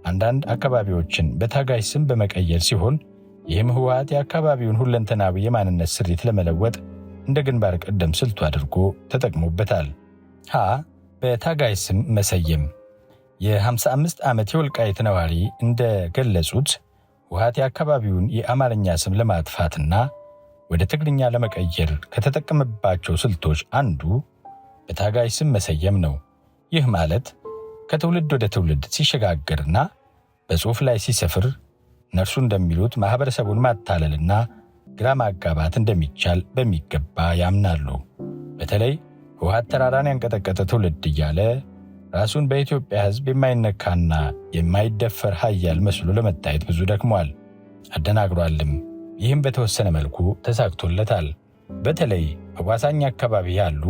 አንዳንድ አካባቢዎችን በታጋይ ስም በመቀየር ሲሆን ይህም ህወሓት የአካባቢውን ሁለንተናዊ የማንነት ስሪት ለመለወጥ እንደ ግንባር ቀደም ስልቱ አድርጎ ተጠቅሞበታል። ሀ በታጋይ ስም መሰየም። የ55 ዓመት የወልቃይት ነዋሪ እንደገለጹት ህወሓት የአካባቢውን የአማርኛ ስም ለማጥፋትና ወደ ትግርኛ ለመቀየር ከተጠቀመባቸው ስልቶች አንዱ በታጋይ ስም መሰየም ነው። ይህ ማለት ከትውልድ ወደ ትውልድ ሲሸጋገርና በጽሑፍ ላይ ሲሰፍር እነርሱ እንደሚሉት ማኅበረሰቡን ማታለልና ግራ ማጋባት እንደሚቻል በሚገባ ያምናሉ። በተለይ ህወሓት ተራራን ያንቀጠቀጠ ትውልድ እያለ ራሱን በኢትዮጵያ ሕዝብ የማይነካና የማይደፈር ኃያል መስሎ ለመታየት ብዙ ደክሟል፣ አደናግሯልም። ይህም በተወሰነ መልኩ ተሳክቶለታል። በተለይ አዋሳኝ አካባቢ ያሉ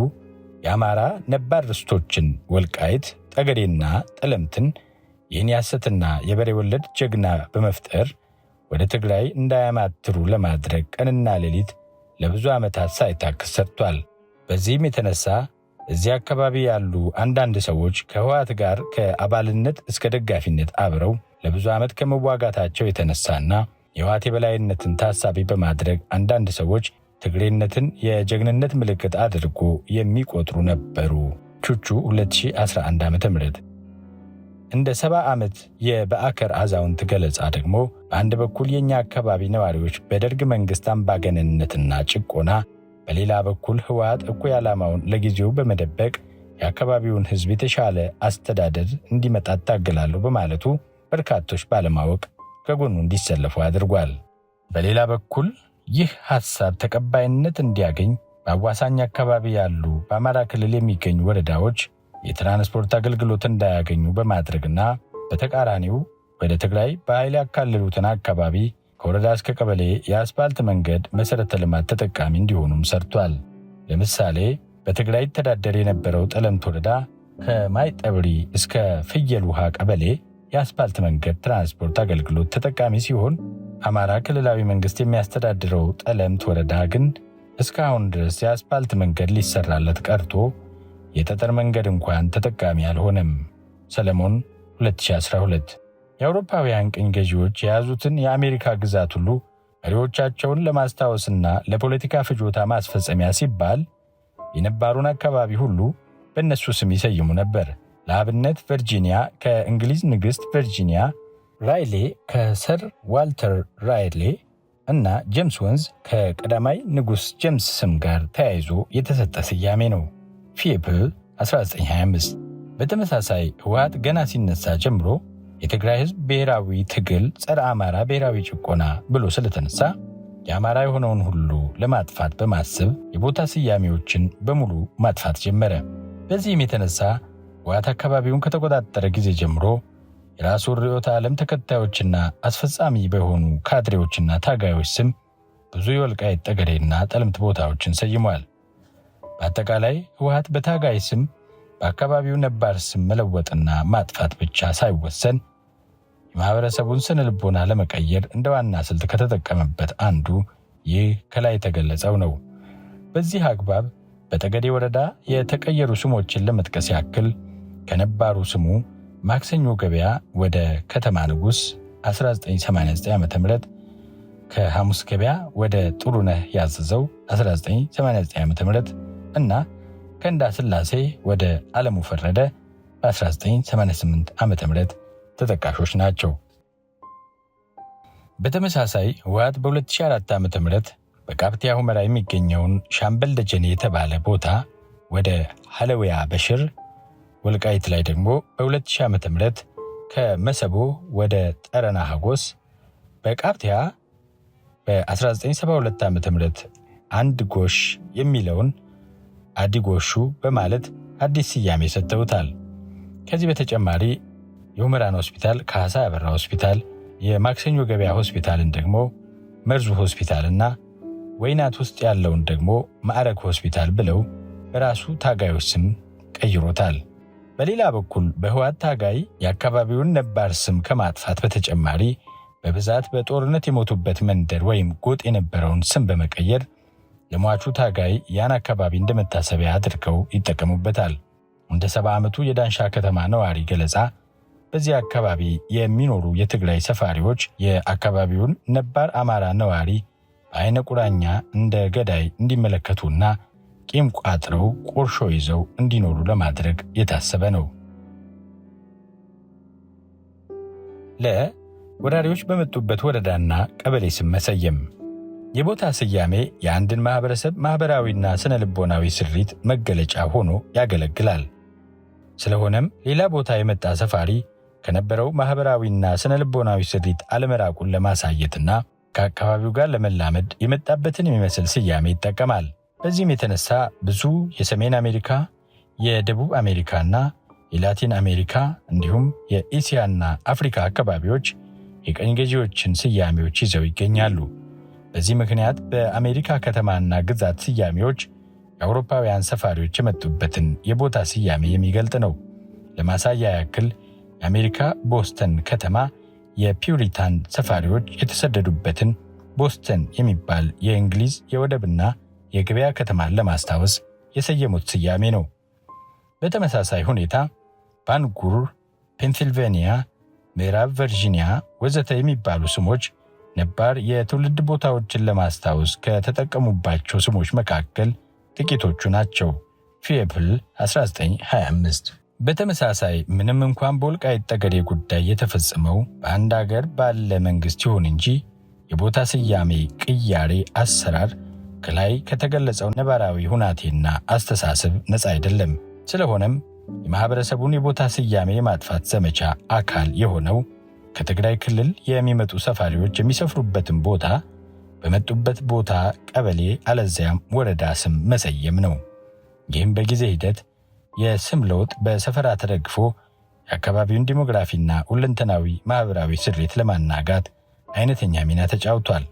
የአማራ ነባር ርስቶችን ወልቃይት፣ ጠገዴና ጠለምትን ይህን የሐሰትና የበሬ ወለድ ጀግና በመፍጠር ወደ ትግራይ እንዳያማትሩ ለማድረግ ቀንና ሌሊት ለብዙ ዓመታት ሳይታክስ ሰርቷል። በዚህም የተነሳ እዚህ አካባቢ ያሉ አንዳንድ ሰዎች ከህወሓት ጋር ከአባልነት እስከ ደጋፊነት አብረው ለብዙ ዓመት ከመዋጋታቸው የተነሳና የህወሓት የበላይነትን ታሳቢ በማድረግ አንዳንድ ሰዎች ትግሬነትን የጀግንነት ምልክት አድርጎ የሚቆጥሩ ነበሩ። ቹቹ 2011 ዓ.ም። እንደ 70 ዓመት የበአከር አዛውንት ገለጻ ደግሞ በአንድ በኩል የእኛ አካባቢ ነዋሪዎች በደርግ መንግሥት አምባገነንነትና ጭቆና፣ በሌላ በኩል ህወሓት እኩይ ዓላማውን ለጊዜው በመደበቅ የአካባቢውን ሕዝብ የተሻለ አስተዳደር እንዲመጣ እታገላለሁ በማለቱ በርካቶች ባለማወቅ ከጎኑ እንዲሰለፉ አድርጓል። በሌላ በኩል ይህ ሐሳብ ተቀባይነት እንዲያገኝ በአዋሳኝ አካባቢ ያሉ በአማራ ክልል የሚገኙ ወረዳዎች የትራንስፖርት አገልግሎት እንዳያገኙ በማድረግና በተቃራኒው ወደ ትግራይ በኃይል ያካለሉትን አካባቢ ከወረዳ እስከ ቀበሌ የአስፋልት መንገድ መሠረተ ልማት ተጠቃሚ እንዲሆኑም ሰርቷል። ለምሳሌ በትግራይ ይተዳደር የነበረው ጠለምት ወረዳ ከማይጠብሪ እስከ ፍየል ውሃ ቀበሌ የአስፋልት መንገድ ትራንስፖርት አገልግሎት ተጠቃሚ ሲሆን፣ አማራ ክልላዊ መንግሥት የሚያስተዳድረው ጠለምት ወረዳ ግን እስካሁን ድረስ የአስፋልት መንገድ ሊሰራለት ቀርቶ የጠጠር መንገድ እንኳን ተጠቃሚ አልሆነም። ሰለሞን 2012። የአውሮፓውያን ቅኝ ገዢዎች የያዙትን የአሜሪካ ግዛት ሁሉ መሪዎቻቸውን ለማስታወስና ለፖለቲካ ፍጆታ ማስፈጸሚያ ሲባል የነባሩን አካባቢ ሁሉ በእነሱ ስም ይሰይሙ ነበር። ለአብነት ቨርጂኒያ ከእንግሊዝ ንግሥት ቨርጂኒያ፣ ራይሌ ከሰር ዋልተር ራይሌ እና ጄምስ ወንዝ ከቀዳማይ ንጉሥ ጄምስ ስም ጋር ተያይዞ የተሰጠ ስያሜ ነው። ፊፕል 1925። በተመሳሳይ ህወሓት ገና ሲነሳ ጀምሮ የትግራይ ሕዝብ ብሔራዊ ትግል ጸረ አማራ ብሔራዊ ጭቆና ብሎ ስለተነሳ የአማራ የሆነውን ሁሉ ለማጥፋት በማሰብ የቦታ ስያሜዎችን በሙሉ ማጥፋት ጀመረ። በዚህም የተነሳ ህወሓት አካባቢውን ከተቆጣጠረ ጊዜ ጀምሮ የራሱን ርዕዮተ ዓለም ተከታዮችና አስፈጻሚ በሆኑ ካድሬዎችና ታጋዮች ስም ብዙ የወልቃይት ጠገዴና ጠለምት ቦታዎችን ሰይሟል። በአጠቃላይ ህወሓት በታጋይ ስም በአካባቢው ነባር ስም መለወጥና ማጥፋት ብቻ ሳይወሰን የማህበረሰቡን ስነ ልቦና ለመቀየር እንደ ዋና ስልት ከተጠቀመበት አንዱ ይህ ከላይ የተገለጸው ነው። በዚህ አግባብ በጠገዴ ወረዳ የተቀየሩ ስሞችን ለመጥቀስ ያክል ከነባሩ ስሙ ማክሰኞ ገበያ ወደ ከተማ ንጉሥ 1989 ዓ.ም፣ ከሐሙስ ገበያ ወደ ጥሩነህ ያዘዘው 1989 ዓ.ም እና ከእንዳ ስላሴ ወደ ዓለሙ ፈረደ በ1988 ዓ.ም ተጠቃሾች ናቸው። በተመሳሳይ ህወሓት በ2004 ዓ.ም በቃፍቲያ ሁመራ የሚገኘውን ሻምበል ደጀኔ የተባለ ቦታ ወደ ሐለውያ በሽር፣ ወልቃይት ላይ ደግሞ በ2000 ዓ.ም ከመሰቦ ወደ ጠረና ሐጎስ፣ በቃፍቲያ በ1972 ዓ.ም አንድ ጎሽ የሚለውን አዲጎሹ በማለት አዲስ ስያሜ ሰጥተውታል። ከዚህ በተጨማሪ የሁመራን ሆስፒታል ካሳ ያበራ ሆስፒታል፣ የማክሰኞ ገበያ ሆስፒታልን ደግሞ መርዙ ሆስፒታልና ወይናት ውስጥ ያለውን ደግሞ ማዕረግ ሆስፒታል ብለው በራሱ ታጋዮች ስም ቀይሮታል። በሌላ በኩል በህወሓት ታጋይ የአካባቢውን ነባር ስም ከማጥፋት በተጨማሪ በብዛት በጦርነት የሞቱበት መንደር ወይም ጎጥ የነበረውን ስም በመቀየር ለሟቹ ታጋይ ያን አካባቢ እንደ መታሰቢያ አድርገው ይጠቀሙበታል። እንደ 70 ዓመቱ የዳንሻ ከተማ ነዋሪ ገለጻ በዚህ አካባቢ የሚኖሩ የትግራይ ሰፋሪዎች የአካባቢውን ነባር አማራ ነዋሪ በአይነ ቁራኛ እንደ ገዳይ እንዲመለከቱና ቂም ቋጥረው ቁርሾ ይዘው እንዲኖሩ ለማድረግ የታሰበ ነው። ለ ወራሪዎች በመጡበት ወረዳና ቀበሌ ስም መሰየም። የቦታ ስያሜ የአንድን ማህበረሰብ ማህበራዊና ስነ ልቦናዊ ስሪት መገለጫ ሆኖ ያገለግላል። ስለሆነም ሌላ ቦታ የመጣ ሰፋሪ ከነበረው ማህበራዊና ስነ ልቦናዊ ስሪት አለመራቁን ለማሳየትና ከአካባቢው ጋር ለመላመድ የመጣበትን የሚመስል ስያሜ ይጠቀማል። በዚህም የተነሳ ብዙ የሰሜን አሜሪካ፣ የደቡብ አሜሪካና የላቲን አሜሪካ እንዲሁም የኤስያና አፍሪካ አካባቢዎች የቀኝ ገዢዎችን ስያሜዎች ይዘው ይገኛሉ። በዚህ ምክንያት በአሜሪካ ከተማና ግዛት ስያሜዎች የአውሮፓውያን ሰፋሪዎች የመጡበትን የቦታ ስያሜ የሚገልጥ ነው። ለማሳያ ያክል የአሜሪካ ቦስተን ከተማ የፒውሪታን ሰፋሪዎች የተሰደዱበትን ቦስተን የሚባል የእንግሊዝ የወደብና የገበያ ከተማን ለማስታወስ የሰየሙት ስያሜ ነው። በተመሳሳይ ሁኔታ ባንጉር፣ ፔንሲልቬኒያ፣ ምዕራብ ቨርጂኒያ ወዘተ የሚባሉ ስሞች ነባር የትውልድ ቦታዎችን ለማስታወስ ከተጠቀሙባቸው ስሞች መካከል ጥቂቶቹ ናቸው። ፊየፕል 1925። በተመሳሳይ ምንም እንኳን በወልቃይት ጠገዴ ጉዳይ የተፈጸመው በአንድ አገር ባለ መንግስት ይሁን እንጂ የቦታ ስያሜ ቅያሬ አሰራር ከላይ ከተገለጸው ነባራዊ ሁናቴና አስተሳሰብ ነፃ አይደለም። ስለሆነም የማህበረሰቡን የቦታ ስያሜ የማጥፋት ዘመቻ አካል የሆነው ከትግራይ ክልል የሚመጡ ሰፋሪዎች የሚሰፍሩበትን ቦታ በመጡበት ቦታ ቀበሌ አለዚያም ወረዳ ስም መሰየም ነው። ይህም በጊዜ ሂደት የስም ለውጥ በሰፈራ ተደግፎ የአካባቢውን ዲሞግራፊና ሁለንተናዊ ማህበራዊ ስሪት ለማናጋት አይነተኛ ሚና ተጫውቷል።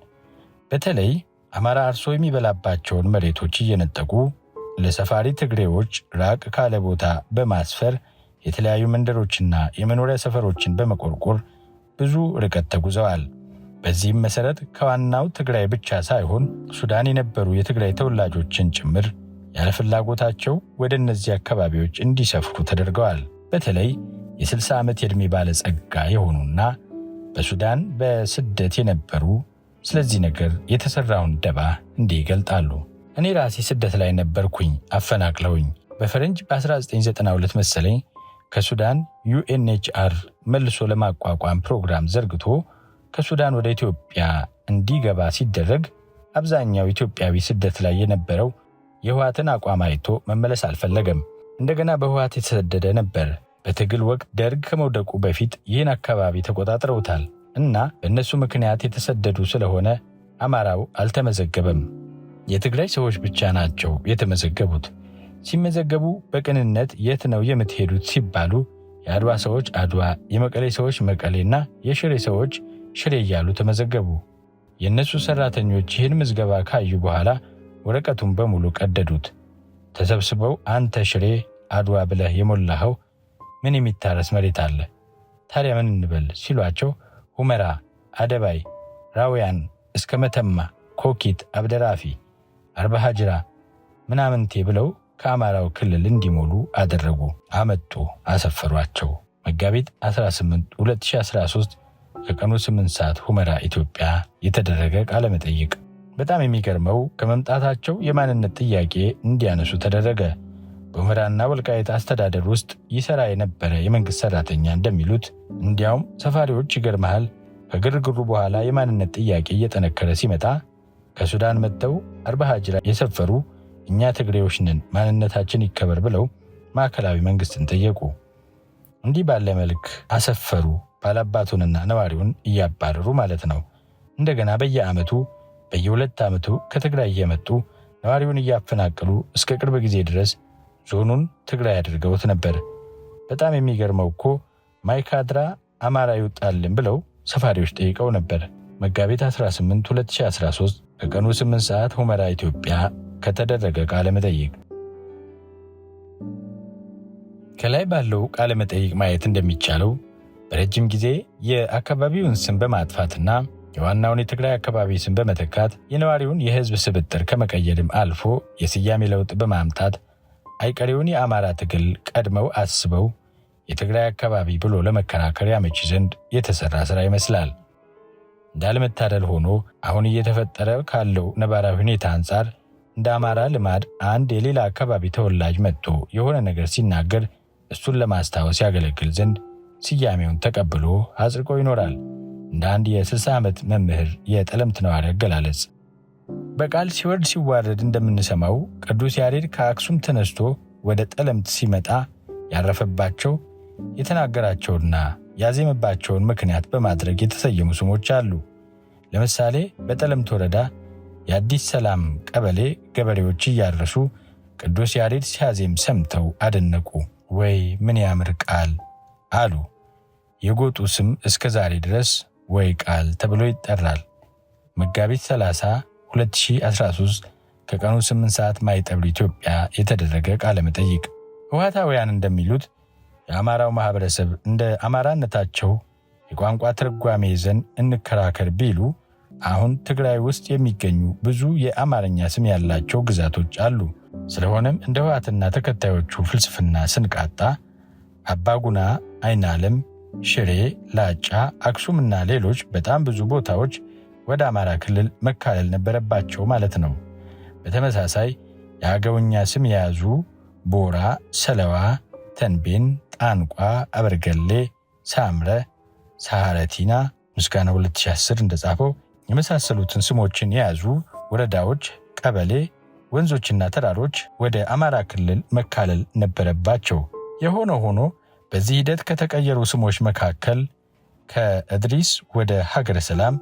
በተለይ አማራ አርሶ የሚበላባቸውን መሬቶች እየነጠቁ ለሰፋሪ ትግሬዎች ራቅ ካለ ቦታ በማስፈር የተለያዩ መንደሮችና የመኖሪያ ሰፈሮችን በመቆርቆር ብዙ ርቀት ተጉዘዋል። በዚህም መሰረት ከዋናው ትግራይ ብቻ ሳይሆን ሱዳን የነበሩ የትግራይ ተወላጆችን ጭምር ያለፍላጎታቸው ወደ እነዚህ አካባቢዎች እንዲሰፍሩ ተደርገዋል። በተለይ የ60 ዓመት የዕድሜ ባለጸጋ የሆኑና በሱዳን በስደት የነበሩ ስለዚህ ነገር የተሰራውን ደባ እንዲህ ይገልጣሉ። እኔ ራሴ ስደት ላይ ነበርኩኝ፣ አፈናቅለውኝ። በፈረንጅ በ1992 መሰለኝ ከሱዳን UNHCR መልሶ ለማቋቋም ፕሮግራም ዘርግቶ ከሱዳን ወደ ኢትዮጵያ እንዲገባ ሲደረግ አብዛኛው ኢትዮጵያዊ ስደት ላይ የነበረው የህወሓትን አቋም አይቶ መመለስ አልፈለገም። እንደገና በህወሓት የተሰደደ ነበር። በትግል ወቅት ደርግ ከመውደቁ በፊት ይህን አካባቢ ተቆጣጥረውታል እና በእነሱ ምክንያት የተሰደዱ ስለሆነ አማራው አልተመዘገበም። የትግራይ ሰዎች ብቻ ናቸው የተመዘገቡት። ሲመዘገቡ በቅንነት የት ነው የምትሄዱት ሲባሉ የአድዋ ሰዎች አድዋ፣ የመቀሌ ሰዎች መቀሌና የሽሬ ሰዎች ሽሬ እያሉ ተመዘገቡ። የእነሱ ሰራተኞች ይህን ምዝገባ ካዩ በኋላ ወረቀቱን በሙሉ ቀደዱት። ተሰብስበው አንተ ሽሬ አድዋ ብለህ የሞላኸው ምን የሚታረስ መሬት አለ? ታዲያ ምን እንበል ሲሏቸው ሁመራ፣ አደባይ፣ ራውያን እስከ መተማ፣ ኮኪት፣ አብደራፊ፣ አርባሃጅራ ምናምንቴ ብለው ከአማራው ክልል እንዲሞሉ አደረጉ። አመጡ፣ አሰፈሯቸው። መጋቢት 18 2013 ከቀኑ 8 ሰዓት ሁመራ ኢትዮጵያ የተደረገ ቃለ መጠይቅ። በጣም የሚገርመው ከመምጣታቸው የማንነት ጥያቄ እንዲያነሱ ተደረገ። በሁመራና ወልቃይት አስተዳደር ውስጥ ይሰራ የነበረ የመንግስት ሰራተኛ እንደሚሉት እንዲያውም ሰፋሪዎች ይገርመሃል፣ ከግርግሩ በኋላ የማንነት ጥያቄ እየጠነከረ ሲመጣ ከሱዳን መጥተው አርባ ሀጅራ የሰፈሩ እኛ ትግሬዎች ነን፣ ማንነታችን ይከበር ብለው ማዕከላዊ መንግስትን ጠየቁ። እንዲህ ባለ መልክ አሰፈሩ። ባላባቱንና ነዋሪውን እያባረሩ ማለት ነው። እንደገና በየዓመቱ በየሁለት ዓመቱ ከትግራይ እየመጡ ነዋሪውን እያፈናቀሉ እስከ ቅርብ ጊዜ ድረስ ዞኑን ትግራይ አድርገውት ነበር። በጣም የሚገርመው እኮ ማይካድራ አማራ ይውጣልን ብለው ሰፋሪዎች ጠይቀው ነበር። መጋቢት 18 2013 ከቀኑ 8 ሰዓት ሁመራ ኢትዮጵያ ከተደረገ ቃለ መጠይቅ። ከላይ ባለው ቃለ መጠይቅ ማየት እንደሚቻለው በረጅም ጊዜ የአካባቢውን ስም በማጥፋትና የዋናውን የትግራይ አካባቢ ስም በመተካት የነዋሪውን የሕዝብ ስብጥር ከመቀየርም አልፎ የስያሜ ለውጥ በማምጣት አይቀሬውን የአማራ ትግል ቀድመው አስበው የትግራይ አካባቢ ብሎ ለመከራከር ያመች ዘንድ የተሰራ ስራ ይመስላል። እንዳለመታደል ሆኖ አሁን እየተፈጠረ ካለው ነባራዊ ሁኔታ አንጻር እንደ አማራ ልማድ አንድ የሌላ አካባቢ ተወላጅ መጥቶ የሆነ ነገር ሲናገር እሱን ለማስታወስ ያገለግል ዘንድ ስያሜውን ተቀብሎ አጽድቆ ይኖራል። እንደ አንድ የ60 ዓመት መምህር የጠለምት ነዋሪ አገላለጽ በቃል ሲወርድ ሲዋረድ እንደምንሰማው ቅዱስ ያሬድ ከአክሱም ተነስቶ ወደ ጠለምት ሲመጣ ያረፈባቸው፣ የተናገራቸውና ያዜመባቸውን ምክንያት በማድረግ የተሰየሙ ስሞች አሉ። ለምሳሌ በጠለምት ወረዳ የአዲስ ሰላም ቀበሌ ገበሬዎች እያረሱ ቅዱስ ያሬድ ሲያዜም ሰምተው አደነቁ። ወይ ምን ያምር ቃል አሉ። የጎጡ ስም እስከ ዛሬ ድረስ ወይ ቃል ተብሎ ይጠራል። መጋቢት 30 2013 ከቀኑ 8 ሰዓት ማይጠብሪ ኢትዮጵያ የተደረገ ቃለ መጠይቅ። ህወሓታውያን እንደሚሉት የአማራው ማህበረሰብ እንደ አማራነታቸው የቋንቋ ትርጓሜ ይዘን እንከራከር ቢሉ አሁን ትግራይ ውስጥ የሚገኙ ብዙ የአማርኛ ስም ያላቸው ግዛቶች አሉ። ስለሆነም እንደ ህወሓትና ተከታዮቹ ፍልስፍና ስንቃጣ አባጉና፣ አይናለም፣ ሽሬ፣ ላጫ፣ አክሱምና ሌሎች በጣም ብዙ ቦታዎች ወደ አማራ ክልል መካለል ነበረባቸው ማለት ነው። በተመሳሳይ የአገውኛ ስም የያዙ ቦራ፣ ሰለዋ፣ ተንቤን፣ ጣንቋ፣ አበርገሌ፣ ሳምረ፣ ሳሃረቲና ምስጋና 2010 እንደጻፈው የመሳሰሉትን ስሞችን የያዙ ወረዳዎች፣ ቀበሌ፣ ወንዞችና ተራሮች ወደ አማራ ክልል መካለል ነበረባቸው። የሆነ ሆኖ በዚህ ሂደት ከተቀየሩ ስሞች መካከል ከእድሪስ ወደ ሀገረ ሰላም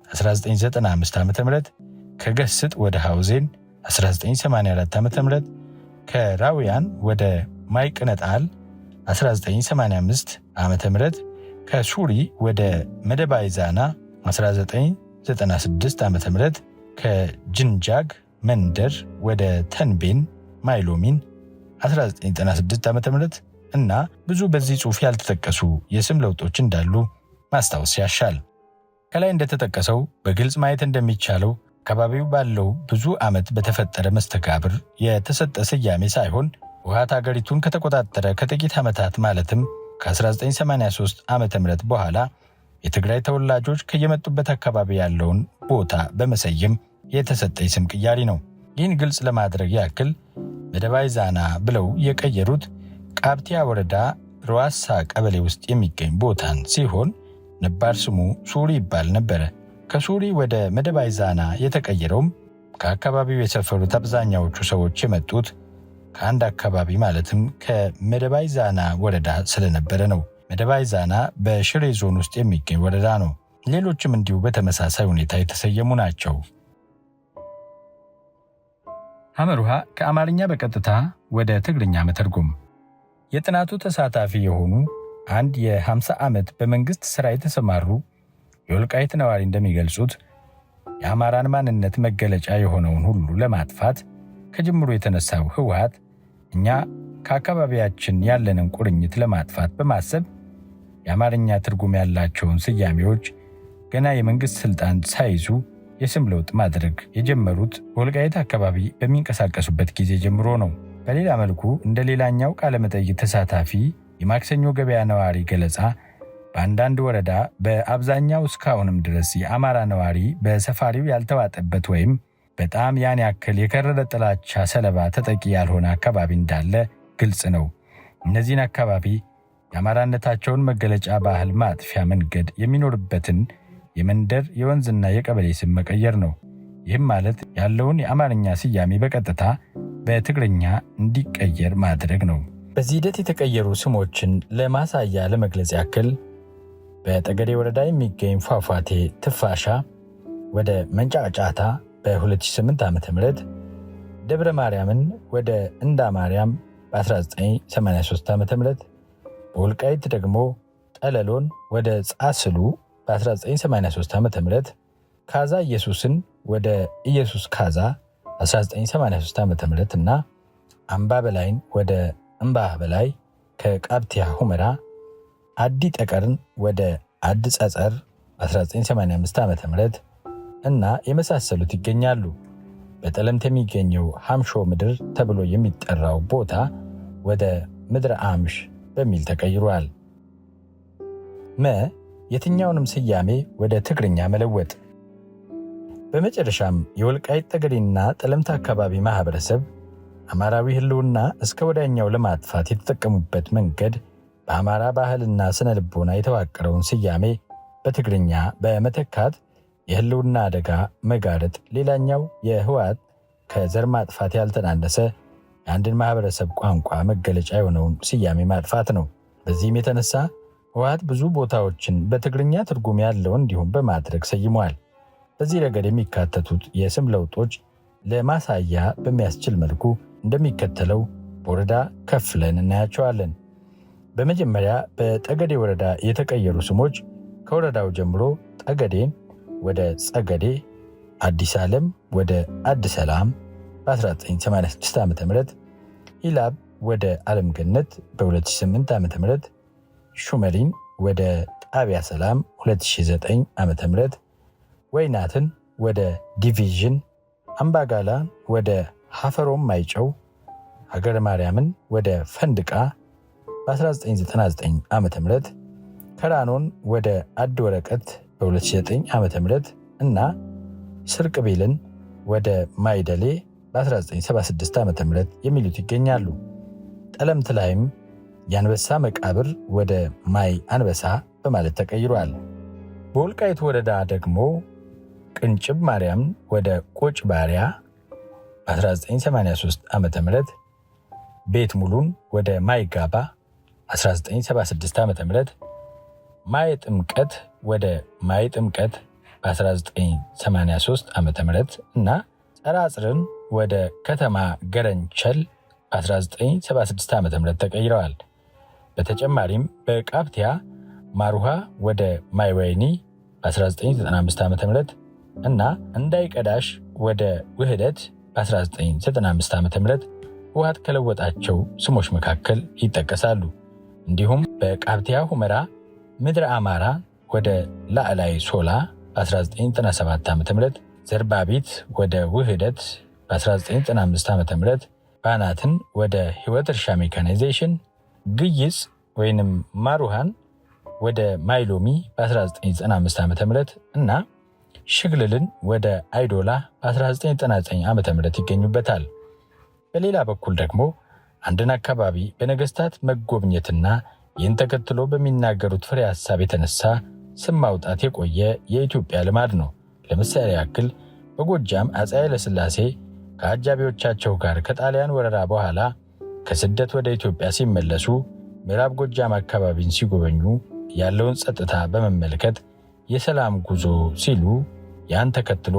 1995 ዓ.ም፣ ከገስጥ ወደ ሐውዜን 1984 ዓ.ም፣ ከራውያን ወደ ማይቅነጣል 1985 ዓ.ም፣ ከሱሪ ወደ መደባይ ዛና 1996 ዓ.ም፣ ከጅንጃግ መንደር ወደ ተንቤን ማይሎሚን 1996 ዓ.ም እና ብዙ በዚህ ጽሑፍ ያልተጠቀሱ የስም ለውጦች እንዳሉ ማስታወስ ያሻል። ከላይ እንደተጠቀሰው በግልጽ ማየት እንደሚቻለው አካባቢው ባለው ብዙ ዓመት በተፈጠረ መስተጋብር የተሰጠ ስያሜ ሳይሆን ህወሓት አገሪቱን ከተቆጣጠረ ከጥቂት ዓመታት ማለትም ከ1983 ዓ.ም በኋላ የትግራይ ተወላጆች ከየመጡበት አካባቢ ያለውን ቦታ በመሰየም የተሰጠ የስም ቅያሪ ነው። ይህን ግልጽ ለማድረግ ያክል መደባይ ዛና ብለው የቀየሩት ቃብቲያ ወረዳ ሩዋሳ ቀበሌ ውስጥ የሚገኝ ቦታን ሲሆን ነባር ስሙ ሱሪ ይባል ነበረ። ከሱሪ ወደ መደባይ ዛና የተቀየረውም ከአካባቢው የሰፈሩት አብዛኛዎቹ ሰዎች የመጡት ከአንድ አካባቢ ማለትም ከመደባይ ዛና ወረዳ ስለነበረ ነው። መደባይ ዛና በሽሬ ዞን ውስጥ የሚገኝ ወረዳ ነው። ሌሎችም እንዲሁ በተመሳሳይ ሁኔታ የተሰየሙ ናቸው። ሐመሩሃ ከአማርኛ በቀጥታ ወደ ትግርኛ መተርጎም። የጥናቱ ተሳታፊ የሆኑ አንድ የ50 ዓመት በመንግሥት ሥራ የተሰማሩ የወልቃይት ነዋሪ እንደሚገልጹት የአማራን ማንነት መገለጫ የሆነውን ሁሉ ለማጥፋት ከጅምሩ የተነሳው ህወሓት እኛ ከአካባቢያችን ያለንን ቁርኝት ለማጥፋት በማሰብ የአማርኛ ትርጉም ያላቸውን ስያሜዎች ገና የመንግሥት ሥልጣን ሳይዙ የስም ለውጥ ማድረግ የጀመሩት በወልቃይት አካባቢ በሚንቀሳቀሱበት ጊዜ ጀምሮ ነው። በሌላ መልኩ እንደ ሌላኛው ቃለመጠይቅ ተሳታፊ የማክሰኞ ገበያ ነዋሪ ገለጻ በአንዳንድ ወረዳ በአብዛኛው እስካሁንም ድረስ የአማራ ነዋሪ በሰፋሪው ያልተዋጠበት ወይም በጣም ያን ያክል የከረረ ጥላቻ ሰለባ ተጠቂ ያልሆነ አካባቢ እንዳለ ግልጽ ነው። እነዚህን አካባቢ የአማራነታቸውን መገለጫ ባህል ማጥፊያ መንገድ የሚኖርበትን የመንደር፣ የወንዝና የቀበሌ ስም መቀየር ነው። ይህም ማለት ያለውን የአማርኛ ስያሜ በቀጥታ በትግርኛ እንዲቀየር ማድረግ ነው። በዚህ ሂደት የተቀየሩ ስሞችን ለማሳያ ለመግለጽ ያክል በጠገዴ ወረዳ የሚገኝ ፏፏቴ ትፋሻ ወደ መንጫጫታ በ2008 ዓ.ም፣ ደብረ ማርያምን ወደ እንዳ ማርያም በ1983 ዓ.ም፣ በወልቃይት ደግሞ ጠለሎን ወደ ጻስሉ በ1983 ዓ.ም፣ ካዛ ኢየሱስን ወደ ኢየሱስ ካዛ 1983 ዓ.ም እና አምባ በላይን ወደ እምባ በላይ ከቃብቲያ ሁመራ፣ አዲ ጠቀርን ወደ አዲ ጸጸር 1985 ዓ.ም እና የመሳሰሉት ይገኛሉ። በጠለምት የሚገኘው ሐምሾ ምድር ተብሎ የሚጠራው ቦታ ወደ ምድረ አምሽ በሚል ተቀይሯል። መ የትኛውንም ስያሜ ወደ ትግርኛ መለወጥ። በመጨረሻም የወልቃይት ጠገዴና ጠለምት አካባቢ ማህበረሰብ አማራዊ ህልውና እስከ ወዲያኛው ለማጥፋት የተጠቀሙበት መንገድ በአማራ ባህልና ስነ ልቦና የተዋቀረውን ስያሜ በትግርኛ በመተካት የህልውና አደጋ መጋረጥ ሌላኛው የህወሓት ከዘር ማጥፋት ያልተናነሰ የአንድን ማህበረሰብ ቋንቋ መገለጫ የሆነውን ስያሜ ማጥፋት ነው። በዚህም የተነሳ ህወሓት ብዙ ቦታዎችን በትግርኛ ትርጉም ያለው እንዲሁም በማድረግ ሰይመዋል። በዚህ ረገድ የሚካተቱት የስም ለውጦች ለማሳያ በሚያስችል መልኩ እንደሚከተለው በወረዳ ከፍለን እናያቸዋለን። በመጀመሪያ በጠገዴ ወረዳ የተቀየሩ ስሞች ከወረዳው ጀምሮ ጠገዴን ወደ ጸገዴ፣ አዲስ ዓለም ወደ አዲስ ሰላም በ1986 ዓ ም፣ ኢላብ ወደ ዓለም ገነት በ2008 ዓ ም፣ ሹመሪን ወደ ጣቢያ ሰላም 2009 ዓ ም፣ ወይናትን ወደ ዲቪዥን፣ አምባጋላን ወደ ሀፈሮም ማይጨው፣ ሀገረ ማርያምን ወደ ፈንድቃ በ1999 ዓ ም፣ ከራኖን ወደ አድ ወረቀት በ2009 ዓ ም እና ስርቅቤልን ወደ ማይደሌ በ1976 ዓ ም የሚሉት ይገኛሉ። ጠለምት ላይም የአንበሳ መቃብር ወደ ማይ አንበሳ በማለት ተቀይሯል። በወልቃይት ወረዳ ደግሞ ቅንጭብ ማርያም ወደ ቆጭ ባሪያ በ1983 ዓ ም፣ ቤት ሙሉን ወደ ማይጋባ 1976 ዓ ም፣ ማየ ጥምቀት ወደ ማይ ጥምቀት በ1983 ዓ ም እና ጸራጽርን ወደ ከተማ ገረንቸል በ1976 ዓ ም ተቀይረዋል። በተጨማሪም በቃፍቲያ ማሩሃ ወደ ማይወይኒ በ1995 ዓ ም እና እንዳይቀዳሽ ወደ ውህደት በ1995 ዓ ም ህወሓት ከለወጣቸው ስሞች መካከል ይጠቀሳሉ። እንዲሁም በቃፍቲያ ሁመራ ምድረ አማራ ወደ ላዕላይ ሶላ በ1997 ዓ ም፣ ዘርባቢት ወደ ውህደት በ1995 ዓ ም፣ ባናትን ወደ ህይወት እርሻ ሜካናይዜሽን፣ ግይጽ ወይንም ማሩሃን ወደ ማይሎሚ በ1995 ዓ ም እና ሽግልልን ወደ አይዶላ በ1999 ዓ ም ይገኙበታል። በሌላ በኩል ደግሞ አንድን አካባቢ በነገስታት መጎብኘትና ይህን ተከትሎ በሚናገሩት ፍሬ ሐሳብ የተነሳ ስም ማውጣት የቆየ የኢትዮጵያ ልማድ ነው። ለምሳሌ ያክል በጎጃም አፄ ኃይለሥላሴ ከአጃቢዎቻቸው ጋር ከጣሊያን ወረራ በኋላ ከስደት ወደ ኢትዮጵያ ሲመለሱ ምዕራብ ጎጃም አካባቢን ሲጎበኙ ያለውን ጸጥታ በመመልከት የሰላም ጉዞ ሲሉ ያን ተከትሎ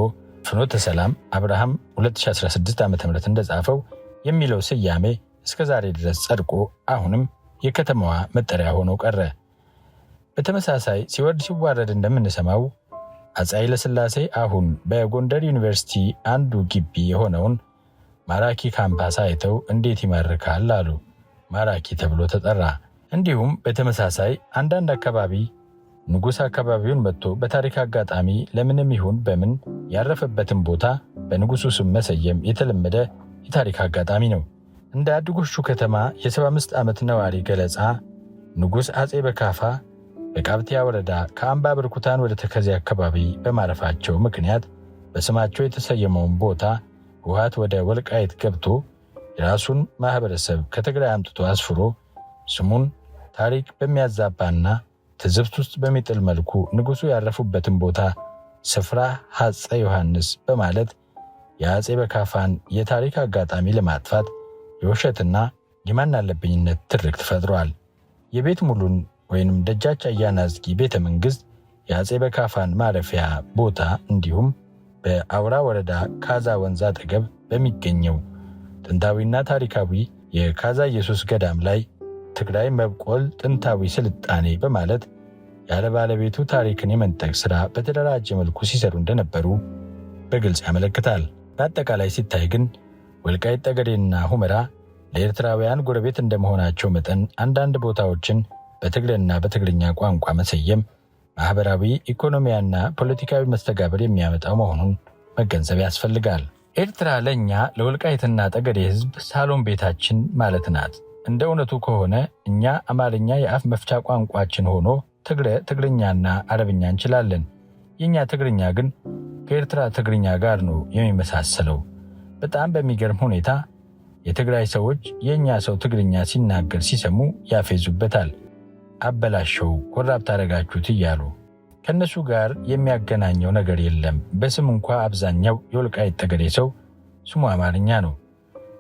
ፍኖተ ሰላም አብርሃም 2016 ዓ ም እንደጻፈው የሚለው ስያሜ እስከ ዛሬ ድረስ ጸድቆ አሁንም የከተማዋ መጠሪያ ሆኖ ቀረ። በተመሳሳይ ሲወርድ ሲዋረድ እንደምንሰማው አፄ ኃይለሥላሴ አሁን በጎንደር ዩኒቨርሲቲ አንዱ ግቢ የሆነውን ማራኪ ካምፓስ አይተው እንዴት ይማርካል አሉ። ማራኪ ተብሎ ተጠራ። እንዲሁም በተመሳሳይ አንዳንድ አካባቢ ንጉሥ አካባቢውን መጥቶ በታሪክ አጋጣሚ ለምንም ይሁን በምን ያረፈበትን ቦታ በንጉሱ ስም መሰየም የተለመደ የታሪክ አጋጣሚ ነው። እንደ አድጎሹ ከተማ የ75 ዓመት ነዋሪ ገለጻ ንጉሥ አፄ በካፋ በቃብቲያ ወረዳ ከአምባ ብርኩታን ወደ ተከዜ አካባቢ በማረፋቸው ምክንያት በስማቸው የተሰየመውን ቦታ ህወሓት ወደ ወልቃይት ገብቶ የራሱን ማህበረሰብ ከትግራይ አምጥቶ አስፍሮ ስሙን ታሪክ በሚያዛባና ትዝብት ውስጥ በሚጥል መልኩ ንጉሡ ያረፉበትን ቦታ ስፍራ ሐፀ ዮሐንስ በማለት የአፄ በካፋን የታሪክ አጋጣሚ ለማጥፋት የውሸትና የማናለብኝነት ትርክት ፈጥሯል። የቤት ሙሉን ወይንም ደጃች አያናዝጊ ቤተ መንግሥት የአፄ በካፋን ማረፊያ ቦታ እንዲሁም በአውራ ወረዳ ካዛ ወንዝ አጠገብ በሚገኘው ጥንታዊና ታሪካዊ የካዛ ኢየሱስ ገዳም ላይ ትግራይ መብቆል ጥንታዊ ስልጣኔ በማለት ያለ ባለቤቱ ታሪክን የመንጠቅ ሥራ በተደራጀ መልኩ ሲሰሩ እንደነበሩ በግልጽ ያመለክታል። በአጠቃላይ ሲታይ ግን ወልቃይት ጠገዴና ሁመራ ለኤርትራውያን ጎረቤት እንደመሆናቸው መጠን አንዳንድ ቦታዎችን በትግርና በትግርኛ ቋንቋ መሰየም ማኅበራዊ፣ ኢኮኖሚያና ፖለቲካዊ መስተጋብር የሚያመጣው መሆኑን መገንዘብ ያስፈልጋል። ኤርትራ ለእኛ ለወልቃይትና ጠገዴ ሕዝብ ሳሎን ቤታችን ማለት ናት። እንደ እውነቱ ከሆነ እኛ አማርኛ የአፍ መፍቻ ቋንቋችን ሆኖ ትግረ፣ ትግርኛና አረብኛ እንችላለን። የእኛ ትግርኛ ግን ከኤርትራ ትግርኛ ጋር ነው የሚመሳሰለው። በጣም በሚገርም ሁኔታ የትግራይ ሰዎች የእኛ ሰው ትግርኛ ሲናገር ሲሰሙ ያፌዙበታል። አበላሸው፣ corrupt አደረጋችሁት እያሉ። ከእነሱ ጋር የሚያገናኘው ነገር የለም። በስም እንኳ አብዛኛው የወልቃይት ጠገዴ ሰው ስሙ አማርኛ ነው።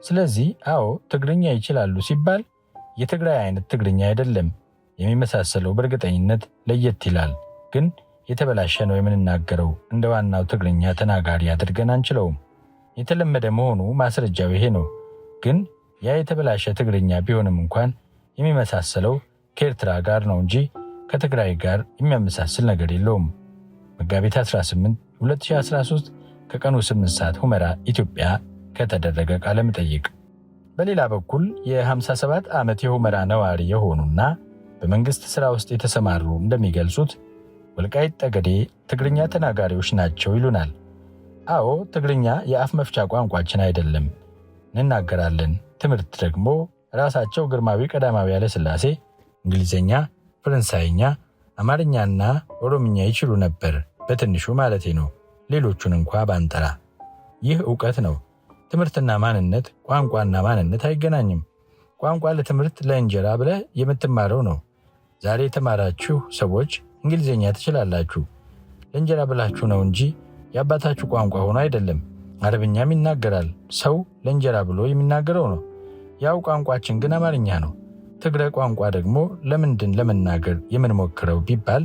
ስለዚህ አዎ ትግርኛ ይችላሉ ሲባል የትግራይ አይነት ትግርኛ አይደለም የሚመሳሰለው፣ በእርግጠኝነት ለየት ይላል። ግን የተበላሸ ነው የምንናገረው። እንደ ዋናው ትግርኛ ተናጋሪ አድርገን አንችለውም። የተለመደ መሆኑ ማስረጃው ይሄ ነው። ግን ያ የተበላሸ ትግርኛ ቢሆንም እንኳን የሚመሳሰለው ከኤርትራ ጋር ነው እንጂ ከትግራይ ጋር የሚያመሳስል ነገር የለውም። መጋቢት 18 2013 ከቀኑ 8 ሰዓት ሁመራ ኢትዮጵያ ከተደረገ ቃለ መጠይቅ። በሌላ በኩል የ57 ዓመት የሁመራ ነዋሪ የሆኑና በመንግሥት ሥራ ውስጥ የተሰማሩ እንደሚገልጹት ወልቃይት ጠገዴ ትግርኛ ተናጋሪዎች ናቸው ይሉናል። አዎ ትግርኛ የአፍ መፍቻ ቋንቋችን አይደለም፣ እንናገራለን። ትምህርት ደግሞ ራሳቸው ግርማዊ ቀዳማዊ ኃይለሥላሴ እንግሊዝኛ፣ ፈረንሳይኛ፣ አማርኛና ኦሮምኛ ይችሉ ነበር፣ በትንሹ ማለቴ ነው። ሌሎቹን እንኳ ባንጠራ። ይህ ዕውቀት ነው። ትምህርትና ማንነት፣ ቋንቋና ማንነት አይገናኝም። ቋንቋ ለትምህርት ለእንጀራ ብለህ የምትማረው ነው። ዛሬ የተማራችሁ ሰዎች እንግሊዝኛ ትችላላችሁ። ለእንጀራ ብላችሁ ነው እንጂ የአባታችሁ ቋንቋ ሆኖ አይደለም። አረብኛም ይናገራል ሰው ለእንጀራ ብሎ የሚናገረው ነው። ያው ቋንቋችን ግን አማርኛ ነው። ትግረ ቋንቋ ደግሞ ለምንድን ለመናገር የምንሞክረው ቢባል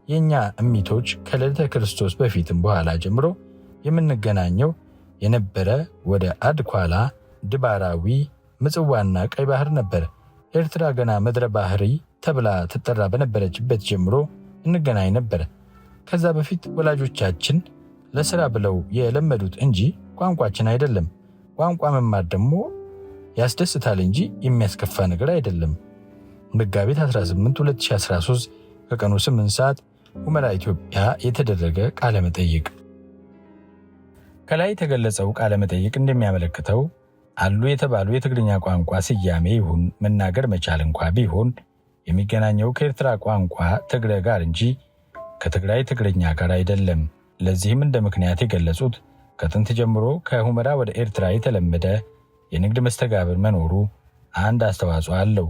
የእኛ እሚቶች ከልደተ ክርስቶስ በፊትም በኋላ ጀምሮ የምንገናኘው የነበረ ወደ አድኳላ፣ ድባራዊ፣ ምጽዋና ቀይ ባህር ነበር። ኤርትራ ገና ምድረ ባህሪ ተብላ ትጠራ በነበረችበት ጀምሮ እንገናኝ ነበር። ከዛ በፊት ወላጆቻችን ለስራ ብለው የለመዱት እንጂ ቋንቋችን አይደለም። ቋንቋ መማር ደግሞ ያስደስታል እንጂ የሚያስከፋ ነገር አይደለም። መጋቢት 18 2013 ከቀኑ 8 ሰዓት ሁመራ ኢትዮጵያ የተደረገ ቃለ መጠይቅ። ከላይ የተገለጸው ቃለ መጠይቅ እንደሚያመለክተው አሉ የተባሉ የትግርኛ ቋንቋ ስያሜ ይሁን መናገር መቻል እንኳ ቢሆን የሚገናኘው ከኤርትራ ቋንቋ ትግረ ጋር እንጂ ከትግራይ ትግርኛ ጋር አይደለም። ለዚህም እንደ ምክንያት የገለጹት ከጥንት ጀምሮ ከሁመራ ወደ ኤርትራ የተለመደ የንግድ መስተጋብር መኖሩ አንድ አስተዋጽኦ አለው።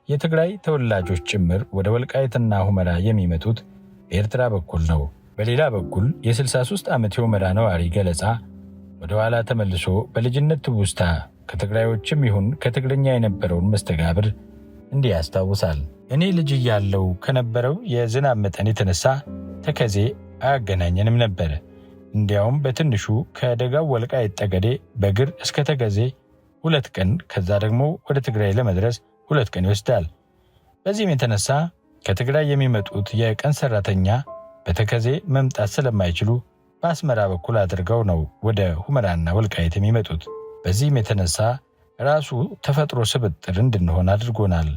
የትግራይ ተወላጆች ጭምር ወደ ወልቃይትና ሁመራ የሚመጡት በኤርትራ በኩል ነው። በሌላ በኩል የ63 ዓመት የሁመራ ነዋሪ ገለጻ ወደ ኋላ ተመልሶ በልጅነት ትውስታ ከትግራዮችም ይሁን ከትግርኛ የነበረውን መስተጋብር እንዲህ ያስታውሳል። እኔ ልጅ እያለሁ ከነበረው የዝናብ መጠን የተነሳ ተከዜ አያገናኘንም ነበር። እንዲያውም በትንሹ ከደጋው ወልቃይት ጠገዴ በእግር እስከ ተከዜ 2 ቀን፣ ከዛ ደግሞ ወደ ትግራይ ለመድረስ 2 ቀን ይወስዳል። በዚህም የተነሳ ከትግራይ የሚመጡት የቀን ሰራተኛ በተከዜ መምጣት ስለማይችሉ በአስመራ በኩል አድርገው ነው ወደ ሁመራና ወልቃይት የሚመጡት። በዚህም የተነሳ ራሱ ተፈጥሮ ስብጥር እንድንሆን አድርጎናል።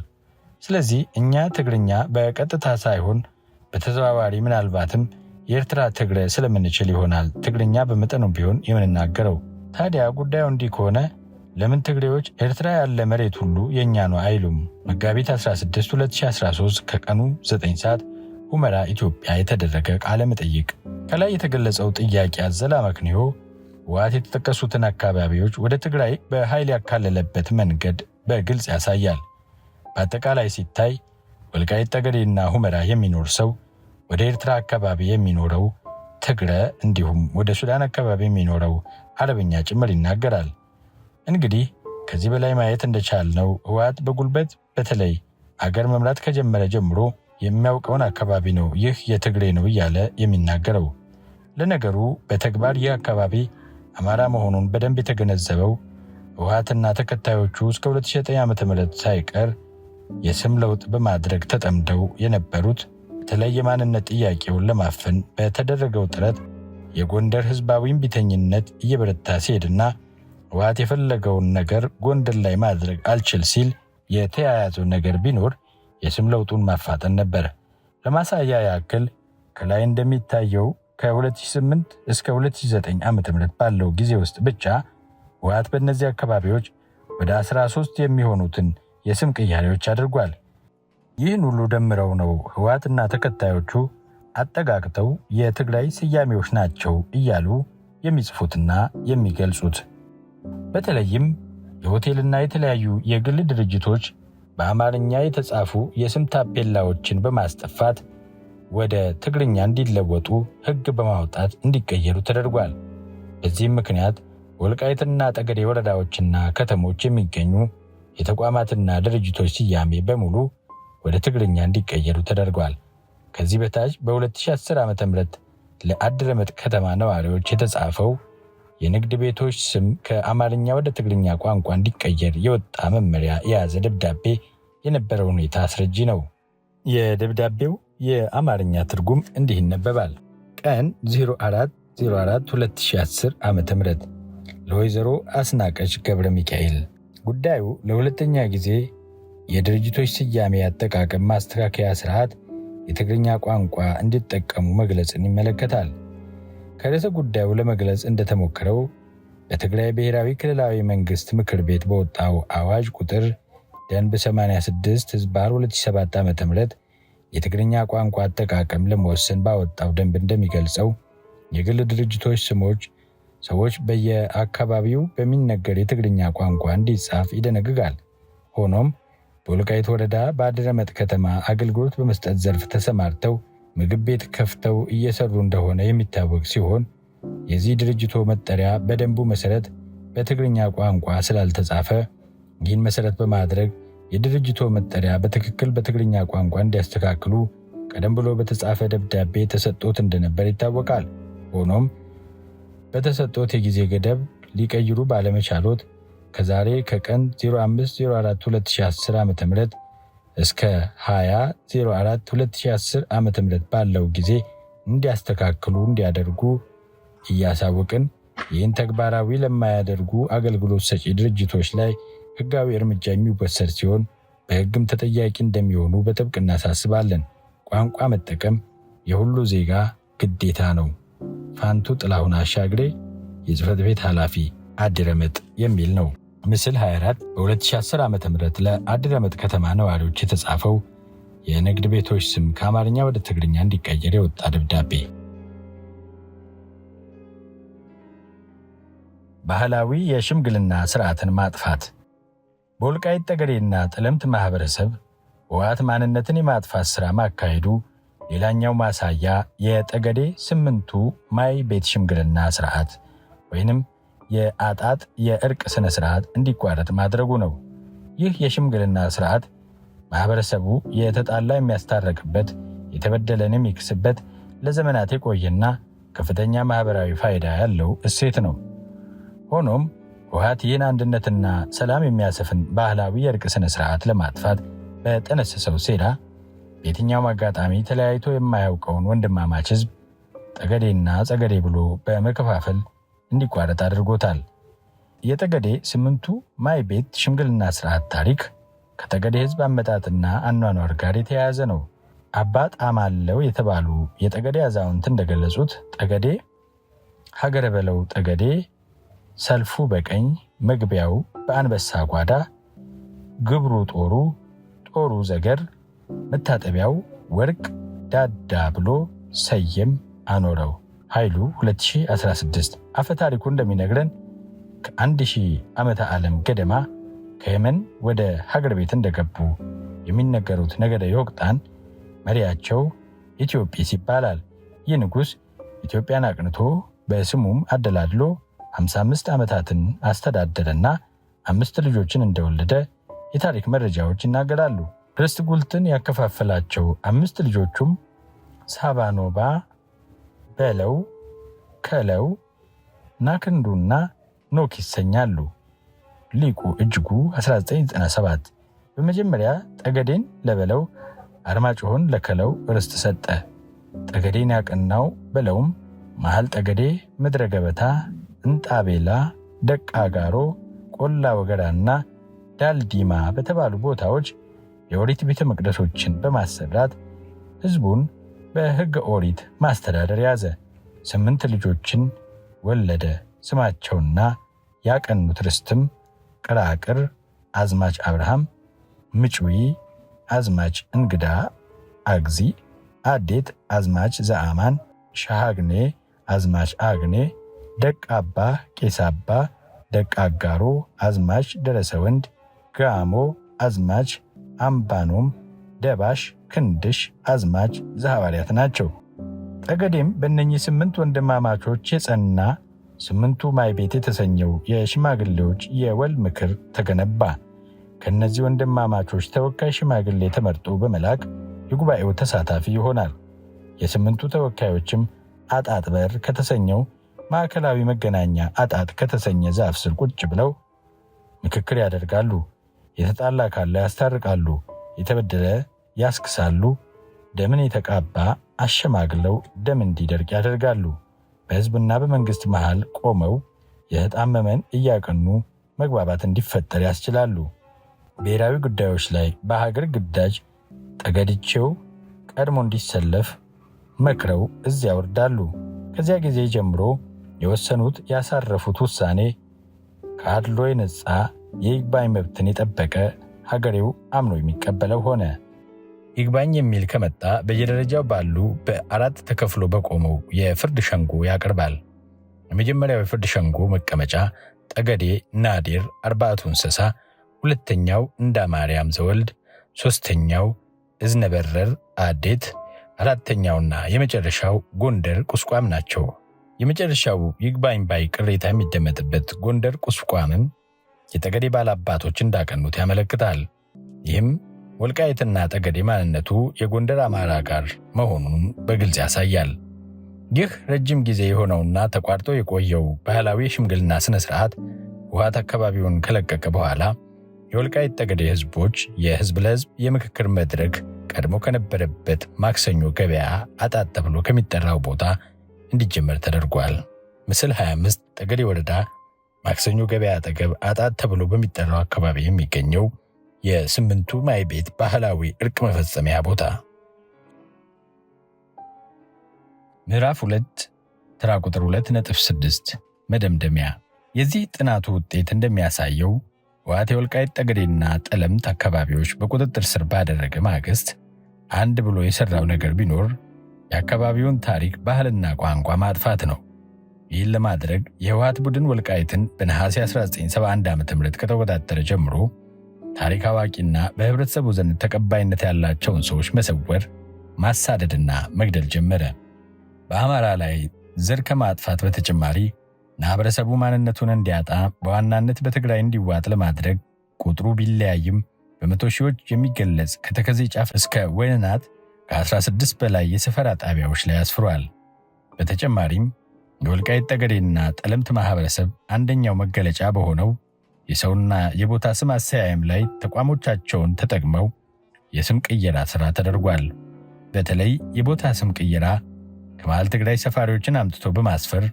ስለዚህ እኛ ትግርኛ በቀጥታ ሳይሆን በተዘዋዋሪ ምናልባትም የኤርትራ ትግረ ስለምንችል ይሆናል ትግርኛ በመጠኑ ቢሆን የምንናገረው። ታዲያ ጉዳዩ እንዲህ ከሆነ ለምን ትግሬዎች ኤርትራ ያለ መሬት ሁሉ የእኛ ነው አይሉም? መጋቢት 16 2013 ከቀኑ 9 ሰዓት ሁመራ ኢትዮጵያ የተደረገ ቃለ መጠይቅ። ከላይ የተገለጸው ጥያቄ አዘል አመክንዮ ህወሓት የተጠቀሱትን አካባቢዎች ወደ ትግራይ በኃይል ያካለለበት መንገድ በግልጽ ያሳያል። በአጠቃላይ ሲታይ ወልቃይት ጠገዴና ሁመራ የሚኖር ሰው ወደ ኤርትራ አካባቢ የሚኖረው ትግረ እንዲሁም ወደ ሱዳን አካባቢ የሚኖረው አረብኛ ጭምር ይናገራል። እንግዲህ ከዚህ በላይ ማየት እንደቻልነው ህወሓት በጉልበት በተለይ አገር መምራት ከጀመረ ጀምሮ የሚያውቀውን አካባቢ ነው ይህ የትግሬ ነው እያለ የሚናገረው። ለነገሩ በተግባር ይህ አካባቢ አማራ መሆኑን በደንብ የተገነዘበው ህወሓትና ተከታዮቹ እስከ 2009 ዓ.ም ሳይቀር የስም ለውጥ በማድረግ ተጠምደው የነበሩት በተለይ የማንነት ጥያቄውን ለማፈን በተደረገው ጥረት የጎንደር ህዝባዊ እምቢተኝነት እየበረታ ሲሄድና ህወሓት የፈለገውን ነገር ጎንደር ላይ ማድረግ አልችል ሲል የተያያዘው ነገር ቢኖር የስም ለውጡን ማፋጠን ነበር። ለማሳያ ያክል ከላይ እንደሚታየው ከ2008 እስከ 2009 ዓ.ም ባለው ጊዜ ውስጥ ብቻ ህወሓት በእነዚህ አካባቢዎች ወደ 13 የሚሆኑትን የስም ቅያሬዎች አድርጓል። ይህን ሁሉ ደምረው ነው ህወሓትና ተከታዮቹ አጠጋግተው የትግራይ ስያሜዎች ናቸው እያሉ የሚጽፉትና የሚገልጹት። በተለይም የሆቴልና የተለያዩ የግል ድርጅቶች በአማርኛ የተጻፉ የስም ታፔላዎችን በማስጠፋት ወደ ትግርኛ እንዲለወጡ ሕግ በማውጣት እንዲቀየሩ ተደርጓል። በዚህም ምክንያት በወልቃይትና ጠገዴ ወረዳዎችና ከተሞች የሚገኙ የተቋማትና ድርጅቶች ስያሜ በሙሉ ወደ ትግርኛ እንዲቀየሩ ተደርጓል። ከዚህ በታች በ2010 ዓ ም ለአድረመጥ ከተማ ነዋሪዎች የተጻፈው የንግድ ቤቶች ስም ከአማርኛ ወደ ትግርኛ ቋንቋ እንዲቀየር የወጣ መመሪያ የያዘ ደብዳቤ የነበረው ሁኔታ አስረጂ ነው። የደብዳቤው የአማርኛ ትርጉም እንዲህ ይነበባል። ቀን 04 04 2010 ዓ ም ለወይዘሮ አስናቀች ገብረ ሚካኤል። ጉዳዩ ለሁለተኛ ጊዜ የድርጅቶች ስያሜ አጠቃቀም ማስተካከያ ስርዓት የትግርኛ ቋንቋ እንዲጠቀሙ መግለጽን ይመለከታል። ከርዕሰ ጉዳዩ ለመግለጽ እንደተሞከረው በትግራይ ብሔራዊ ክልላዊ መንግስት ምክር ቤት በወጣው አዋጅ ቁጥር ደንብ 86 ህዝባር 2007 ዓ.ም የትግርኛ ቋንቋ አጠቃቀም ለመወሰን ባወጣው ደንብ እንደሚገልጸው የግል ድርጅቶች ስሞች ሰዎች በየአካባቢው በሚነገር የትግርኛ ቋንቋ እንዲጻፍ ይደነግጋል። ሆኖም በወልቃይት ወረዳ በአድረመጥ ከተማ አገልግሎት በመስጠት ዘርፍ ተሰማርተው ምግብ ቤት ከፍተው እየሰሩ እንደሆነ የሚታወቅ ሲሆን የዚህ ድርጅቶ መጠሪያ በደንቡ መሰረት በትግርኛ ቋንቋ ስላልተጻፈ ይህን መሰረት በማድረግ የድርጅቶ መጠሪያ በትክክል በትግርኛ ቋንቋ እንዲያስተካክሉ ቀደም ብሎ በተጻፈ ደብዳቤ ተሰጥቶት እንደነበር ይታወቃል። ሆኖም በተሰጦት የጊዜ ገደብ ሊቀይሩ ባለመቻሎት ከዛሬ ከቀን 05/04/2010 ዓ.ም እስከ 20/04/2010 ዓ.ም ባለው ጊዜ እንዲያስተካክሉ እንዲያደርጉ እያሳወቅን ይህን ተግባራዊ ለማያደርጉ አገልግሎት ሰጪ ድርጅቶች ላይ ሕጋዊ እርምጃ የሚወሰድ ሲሆን በሕግም ተጠያቂ እንደሚሆኑ በጥብቅ እናሳስባለን። ቋንቋ መጠቀም የሁሉ ዜጋ ግዴታ ነው። ፋንቱ ጥላሁን አሻግሬ የጽህፈት ቤት ኃላፊ፣ አዲረመጥ የሚል ነው። ምስል 24 በ2010 ዓ ም ለአዲረመጥ ከተማ ነዋሪዎች የተጻፈው የንግድ ቤቶች ስም ከአማርኛ ወደ ትግርኛ እንዲቀየር የወጣ ደብዳቤ። ባህላዊ የሽምግልና ስርዓትን ማጥፋት። በወልቃይት ጠገዴና ጠለምት ማህበረሰብ ህወሓት ማንነትን የማጥፋት ሥራ ማካሄዱ ሌላኛው ማሳያ የጠገዴ ስምንቱ ማይ ቤት ሽምግልና ስርዓት ወይንም የአጣጥ የእርቅ ሥነ ሥርዓት እንዲቋረጥ ማድረጉ ነው። ይህ የሽምግልና ስርዓት ማህበረሰቡ የተጣላ የሚያስታረቅበት፣ የተበደለን የሚክስበት ለዘመናት የቆየና ከፍተኛ ማህበራዊ ፋይዳ ያለው እሴት ነው። ሆኖም ህወሓት ይህን አንድነትና ሰላም የሚያሰፍን ባህላዊ የእርቅ ሥነ ሥርዓት ለማጥፋት በጠነሰሰው ሴራ በየትኛውም አጋጣሚ ተለያይቶ የማያውቀውን ወንድማማች ህዝብ ጠገዴና ጸገዴ ብሎ በመከፋፈል እንዲቋረጥ አድርጎታል። የጠገዴ ስምንቱ ማይ ቤት ሽምግልና ስርዓት ታሪክ ከጠገዴ ህዝብ አመጣጥና አኗኗር ጋር የተያያዘ ነው። አባ ጣማለው የተባሉ የጠገዴ አዛውንት እንደገለጹት ጠገዴ ሀገረ በለው ጠገዴ ሰልፉ በቀኝ መግቢያው በአንበሳ ጓዳ፣ ግብሩ ጦሩ ጦሩ ዘገር፣ መታጠቢያው ወርቅ ዳዳ ብሎ ሰየም አኖረው። ኃይሉ 2016። አፈ ታሪኩ እንደሚነግረን ከ1000 ዓመተ ዓለም ገደማ ከየመን ወደ ሀገር ቤት እንደገቡ የሚነገሩት ነገደ ዮቅጣን መሪያቸው ኢትዮጵስ ይባላል። ይህ ንጉሥ ኢትዮጵያን አቅንቶ በስሙም አደላድሎ 55 ዓመታትን አስተዳደረና 5 ልጆችን እንደወለደ የታሪክ መረጃዎች ይናገራሉ። ርስት ጉልትን ያከፋፈላቸው 5 ልጆቹም ሳባኖባ፣ በለው፣ ከለው፣ ናክንዱና ኖክ ይሰኛሉ። ሊቁ እጅጉ 1997። በመጀመሪያ ጠገዴን ለበለው፣ አርማጭሆን ለከለው ርስት ሰጠ። ጠገዴን ያቀናው በለውም መሃል ጠገዴ፣ ምድረ ገበታ፣ እንጣቤላ፣ ደቃጋሮ፣ ቆላ ወገራና ዳልዲማ በተባሉ ቦታዎች የኦሪት ቤተ መቅደሶችን በማሰራት ህዝቡን በሕገ ኦሪት ማስተዳደር ያዘ። 8 ልጆችን ወለደ። ስማቸውና ያቀኑት ርስትም ቅራቅር፣ አዝማች አብርሃም፣ ምጭዊ፣ አዝማች እንግዳ አግዚ፣ አዴት አዝማች ዘአማን፣ ሻሃግኔ አዝማች አግኔ፣ ደቅ አባ ቄስ አባ፣ ደቅ አጋሮ አዝማች ደረሰ ወንድ፣ ጋሞ አዝማች አምባኖም፣ ደባሽ፣ ክንድሽ፣ አዝማች፣ ዘሐዋርያት ናቸው። ጠገዴም በእነኚህ 8 ወንድማማቾች የጸና 8ቱ ማይ ቤት የተሰኘው የሽማግሌዎች የወል ምክር ተገነባ። ከነዚህ ወንድማማቾች ተወካይ ሽማግሌ ተመርጦ በመላክ የጉባኤው ተሳታፊ ይሆናል። የ8ቱ ተወካዮችም አጣጥ በር ከተሰኘው ማዕከላዊ መገናኛ አጣጥ ከተሰኘ ዛፍ ስር ቁጭ ብለው ምክክር ያደርጋሉ። የተጣላ ካለ ያስታርቃሉ፣ የተበደለ ያስክሳሉ፣ ደምን የተቃባ አሸማግለው ደም እንዲደርቅ ያደርጋሉ። በሕዝብና በመንግስት መሃል ቆመው የተጣመመን እያቀኑ መግባባት እንዲፈጠር ያስችላሉ። ብሔራዊ ጉዳዮች ላይ በሀገር ግዳጅ ጠገድቼው ቀድሞ እንዲሰለፍ መክረው እዚያ ያወርዳሉ። ከዚያ ጊዜ ጀምሮ የወሰኑት ያሳረፉት ውሳኔ ከአድሎ የነጻ የይግባኝ መብትን የጠበቀ ሀገሬው አምኖ የሚቀበለው ሆነ። ይግባኝ የሚል ከመጣ በየደረጃው ባሉ በ4 ተከፍሎ በቆመው የፍርድ ሸንጎ ያቀርባል። የመጀመሪያው የፍርድ ሸንጎ መቀመጫ ጠገዴ ናዴር አርባዕቱ እንስሳ፣ ሁለተኛው እንዳ ማርያም ዘወልድ፣ ሶስተኛው እዝነበረር አዴት፣ አራተኛውና የመጨረሻው ጎንደር ቁስቋም ናቸው። የመጨረሻው ይግባኝ ባይ ቅሬታ የሚደመጥበት ጎንደር ቁስቋምም የጠገዴ ባላባቶች እንዳቀኑት ያመለክታል። ይህም ወልቃይትና ጠገዴ ማንነቱ የጎንደር አማራ ጋር መሆኑን በግልጽ ያሳያል። ይህ ረጅም ጊዜ የሆነውና ተቋርጦ የቆየው ባህላዊ የሽምግልና ስነ ስርዓት ህወሓት አካባቢውን ከለቀቀ በኋላ የወልቃይት ጠገዴ ህዝቦች የህዝብ ለህዝብ የምክክር መድረክ ቀድሞ ከነበረበት ማክሰኞ ገበያ አጣጥ ተብሎ ከሚጠራው ቦታ እንዲጀመር ተደርጓል። ምስል 25 ጠገዴ ወረዳ ማክሰኞ ገበያ አጠገብ አጣጥ ተብሎ በሚጠራው አካባቢ የሚገኘው የ8ቱ ማይ ቤት ባህላዊ እርቅ መፈጸሚያ ቦታ። ምዕራፍ 2 ተራ ቁጥር 2.6 መደምደሚያ። የዚህ ጥናቱ ውጤት እንደሚያሳየው ህወሓት የወልቃይት ጠገዴና ጠለምት አካባቢዎች በቁጥጥር ስር ባደረገ ማግስት አንድ ብሎ የሰራው ነገር ቢኖር የአካባቢውን ታሪክ ባህልና ቋንቋ ማጥፋት ነው። ይህን ለማድረግ የህወሓት ቡድን ወልቃይትን በነሐሴ 1971 ዓ.ም ከተቆጣጠረ ጀምሮ ታሪክ አዋቂና በህብረተሰቡ ዘንድ ተቀባይነት ያላቸውን ሰዎች መሰወር፣ ማሳደድና መግደል ጀመረ። በአማራ ላይ ዘር ከማጥፋት በተጨማሪ ማህበረሰቡ ማንነቱን እንዲያጣ በዋናነት በትግራይ እንዲዋጥ ለማድረግ ቁጥሩ ቢለያይም በመቶ ሺዎች የሚገለጽ ከተከዜ ጫፍ እስከ ወይናት ከ16 በላይ የሰፈራ ጣቢያዎች ላይ አስፍሯል። በተጨማሪም የወልቃይት ጠገዴና ጠለምት ማህበረሰብ አንደኛው መገለጫ በሆነው የሰውና የቦታ ስም አሰያየም ላይ ተቋሞቻቸውን ተጠቅመው የስም ቅየራ ስራ ተደርጓል። በተለይ የቦታ ስም ቅየራ ከመሃል ትግራይ ሰፋሪዎችን አምጥቶ በማስፈር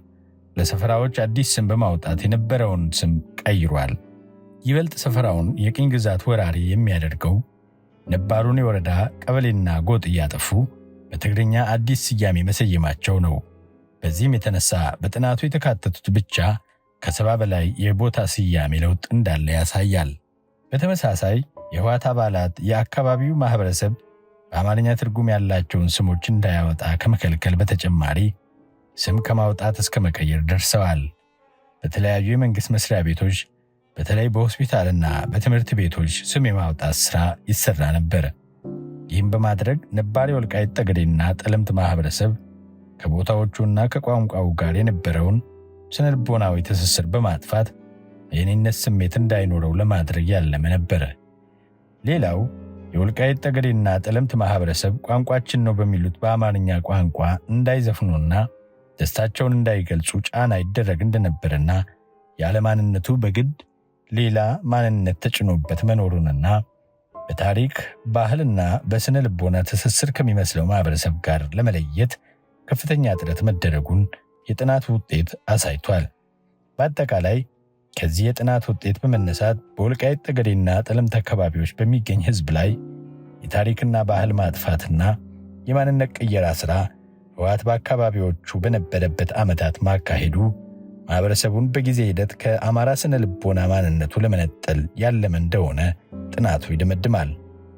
ለሰፈራዎች አዲስ ስም በማውጣት የነበረውን ስም ቀይሯል። ይበልጥ ሰፈራውን የቅኝ ግዛት ወራሪ የሚያደርገው ነባሩን የወረዳ ቀበሌና ጎጥ እያጠፉ በትግርኛ አዲስ ስያሜ መሰየማቸው ነው። በዚህም የተነሳ በጥናቱ የተካተቱት ብቻ ከ70 በላይ የቦታ ስያሜ ለውጥ እንዳለ ያሳያል። በተመሳሳይ የህወሓት አባላት የአካባቢው ማህበረሰብ በአማርኛ ትርጉም ያላቸውን ስሞች እንዳያወጣ ከመከልከል በተጨማሪ ስም ከማውጣት እስከ መቀየር ደርሰዋል። በተለያዩ የመንግስት መስሪያ ቤቶች በተለይ በሆስፒታልና በትምህርት ቤቶች ስም የማውጣት ስራ ይሰራ ነበር። ይህም በማድረግ ነባር የወልቃይት ጠገዴና ጠለምት ማህበረሰብ ከቦታዎቹና ከቋንቋው ጋር የነበረውን ስነልቦናዊ ትስስር በማጥፋት የኔነት ስሜት እንዳይኖረው ለማድረግ ያለመ ነበር። ሌላው የወልቃይት ጠገዴና ጠለምት ማህበረሰብ ቋንቋችን ነው በሚሉት በአማርኛ ቋንቋ እንዳይዘፍኑና ደስታቸውን እንዳይገልጹ ጫና ይደረግ እንደነበርና ያለማንነቱ በግድ ሌላ ማንነት ተጭኖበት መኖሩንና በታሪክ ባህልና በስነ ልቦና ትስስር ከሚመስለው ማህበረሰብ ጋር ለመለየት ከፍተኛ ጥረት መደረጉን የጥናቱ ውጤት አሳይቷል። በአጠቃላይ ከዚህ የጥናት ውጤት በመነሳት በወልቃይት ጠገዴና ጠለምት አካባቢዎች በሚገኝ ህዝብ ላይ የታሪክና ባህል ማጥፋትና የማንነት ቅየራ ስራ ህወሓት በአካባቢዎቹ በነበረበት ዓመታት ማካሄዱ ማህበረሰቡን በጊዜ ሂደት ከአማራ ስነ ልቦና ማንነቱ ለመነጠል ያለመ እንደሆነ ጥናቱ ይደመድማል።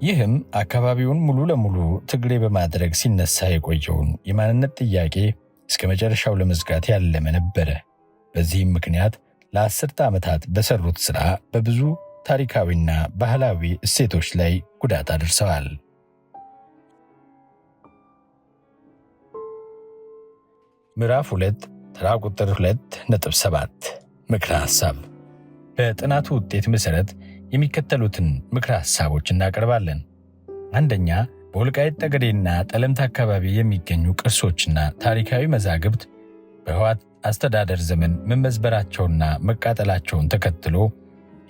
ይህም አካባቢውን ሙሉ ለሙሉ ትግሬ በማድረግ ሲነሳ የቆየውን የማንነት ጥያቄ እስከ መጨረሻው ለመዝጋት ያለመ ነበረ። በዚህም ምክንያት ለ10 ዓመታት በሰሩት ስራ በብዙ ታሪካዊና ባህላዊ እሴቶች ላይ ጉዳት አድርሰዋል። ምዕራፍ 2 ተራ ቁጥር 2.7። ምክረ ሐሳብ። በጥናቱ ውጤት መሠረት የሚከተሉትን ምክረ ሐሳቦች እናቀርባለን። አንደኛ፣ በወልቃይት ጠገዴና ጠለምት አካባቢ የሚገኙ ቅርሶችና ታሪካዊ መዛግብት በህወሓት አስተዳደር ዘመን መመዝበራቸውና መቃጠላቸውን ተከትሎ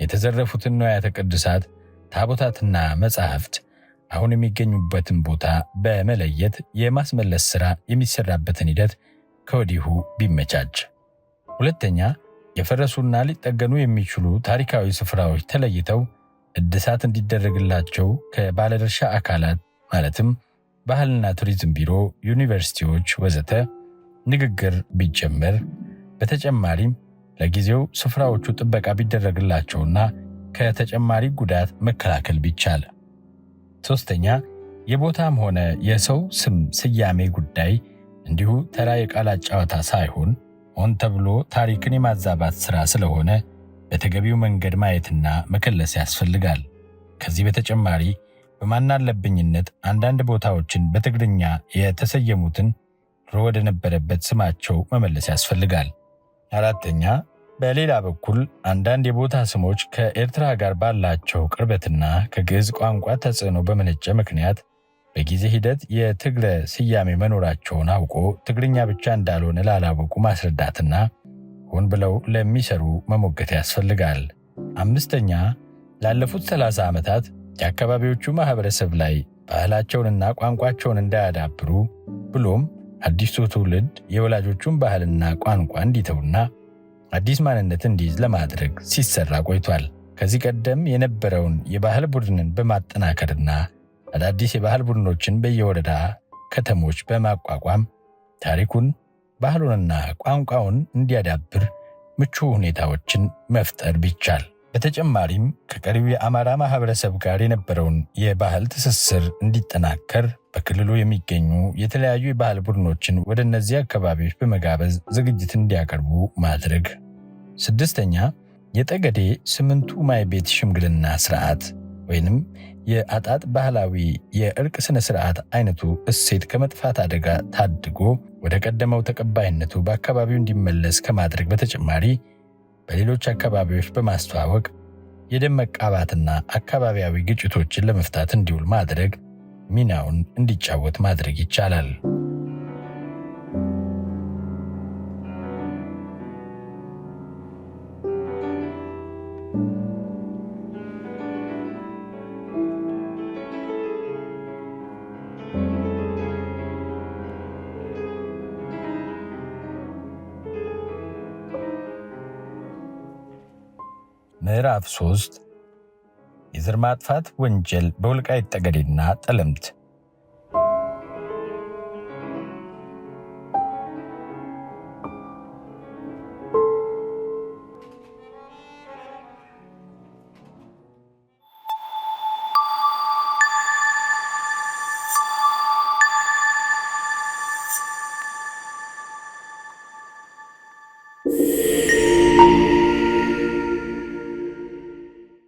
የተዘረፉትን ንዋያተ ቅድሳት፣ ታቦታትና መጻሕፍት አሁን የሚገኙበትን ቦታ በመለየት የማስመለስ ሥራ የሚሰራበትን ሂደት ከወዲሁ ቢመቻች። ሁለተኛ፣ የፈረሱና ሊጠገኑ የሚችሉ ታሪካዊ ስፍራዎች ተለይተው እድሳት እንዲደረግላቸው ከባለድርሻ አካላት ማለትም ባህልና ቱሪዝም ቢሮ፣ ዩኒቨርሲቲዎች ወዘተ ንግግር ቢጀመር፣ በተጨማሪም ለጊዜው ስፍራዎቹ ጥበቃ ቢደረግላቸውና ከተጨማሪ ጉዳት መከላከል ቢቻል። ሶስተኛ፣ የቦታም ሆነ የሰው ስም ስያሜ ጉዳይ እንዲሁ ተራ የቃላት ጨዋታ ሳይሆን ሆን ተብሎ ታሪክን የማዛባት ሥራ ስለሆነ በተገቢው መንገድ ማየትና መከለስ ያስፈልጋል። ከዚህ በተጨማሪ በማናለብኝነት አንዳንድ ቦታዎችን በትግርኛ የተሰየሙትን ድሮ ወደ ነበረበት ስማቸው መመለስ ያስፈልጋል። አራተኛ፣ በሌላ በኩል አንዳንድ የቦታ ስሞች ከኤርትራ ጋር ባላቸው ቅርበትና ከግዕዝ ቋንቋ ተጽዕኖ በመነጨ ምክንያት በጊዜ ሂደት የትግረ ስያሜ መኖራቸውን አውቆ ትግርኛ ብቻ እንዳልሆነ ላላወቁ ማስረዳትና ሆን ብለው ለሚሰሩ መሞገት ያስፈልጋል። አምስተኛ፣ ላለፉት 30 ዓመታት የአካባቢዎቹ ማኅበረሰብ ላይ ባህላቸውንና ቋንቋቸውን እንዳያዳብሩ ብሎም አዲሱ ትውልድ የወላጆቹን ባህልና ቋንቋ እንዲተውና አዲስ ማንነት እንዲይዝ ለማድረግ ሲሰራ ቆይቷል። ከዚህ ቀደም የነበረውን የባህል ቡድንን በማጠናከርና አዳዲስ የባህል ቡድኖችን በየወረዳ ከተሞች በማቋቋም ታሪኩን፣ ባህሉንና ቋንቋውን እንዲያዳብር ምቹ ሁኔታዎችን መፍጠር ቢቻል፣ በተጨማሪም ከቀሪው የአማራ ማህበረሰብ ጋር የነበረውን የባህል ትስስር እንዲጠናከር በክልሉ የሚገኙ የተለያዩ የባህል ቡድኖችን ወደ እነዚህ አካባቢዎች በመጋበዝ ዝግጅት እንዲያቀርቡ ማድረግ። ስድስተኛ፣ የጠገዴ ስምንቱ ማይቤት ሽምግልና ስርዓት ወይንም የአጣጥ ባህላዊ የእርቅ ስነ ስርዓት አይነቱ እሴት ከመጥፋት አደጋ ታድጎ ወደ ቀደመው ተቀባይነቱ በአካባቢው እንዲመለስ ከማድረግ በተጨማሪ በሌሎች አካባቢዎች በማስተዋወቅ የደም መቃባትና አካባቢያዊ ግጭቶችን ለመፍታት እንዲውል ማድረግ ሚናውን እንዲጫወት ማድረግ ይቻላል። ምዕራፍ 3፣ የዘር ማጥፋት ወንጀል በወልቃይት ጠገዴና ጠለምት።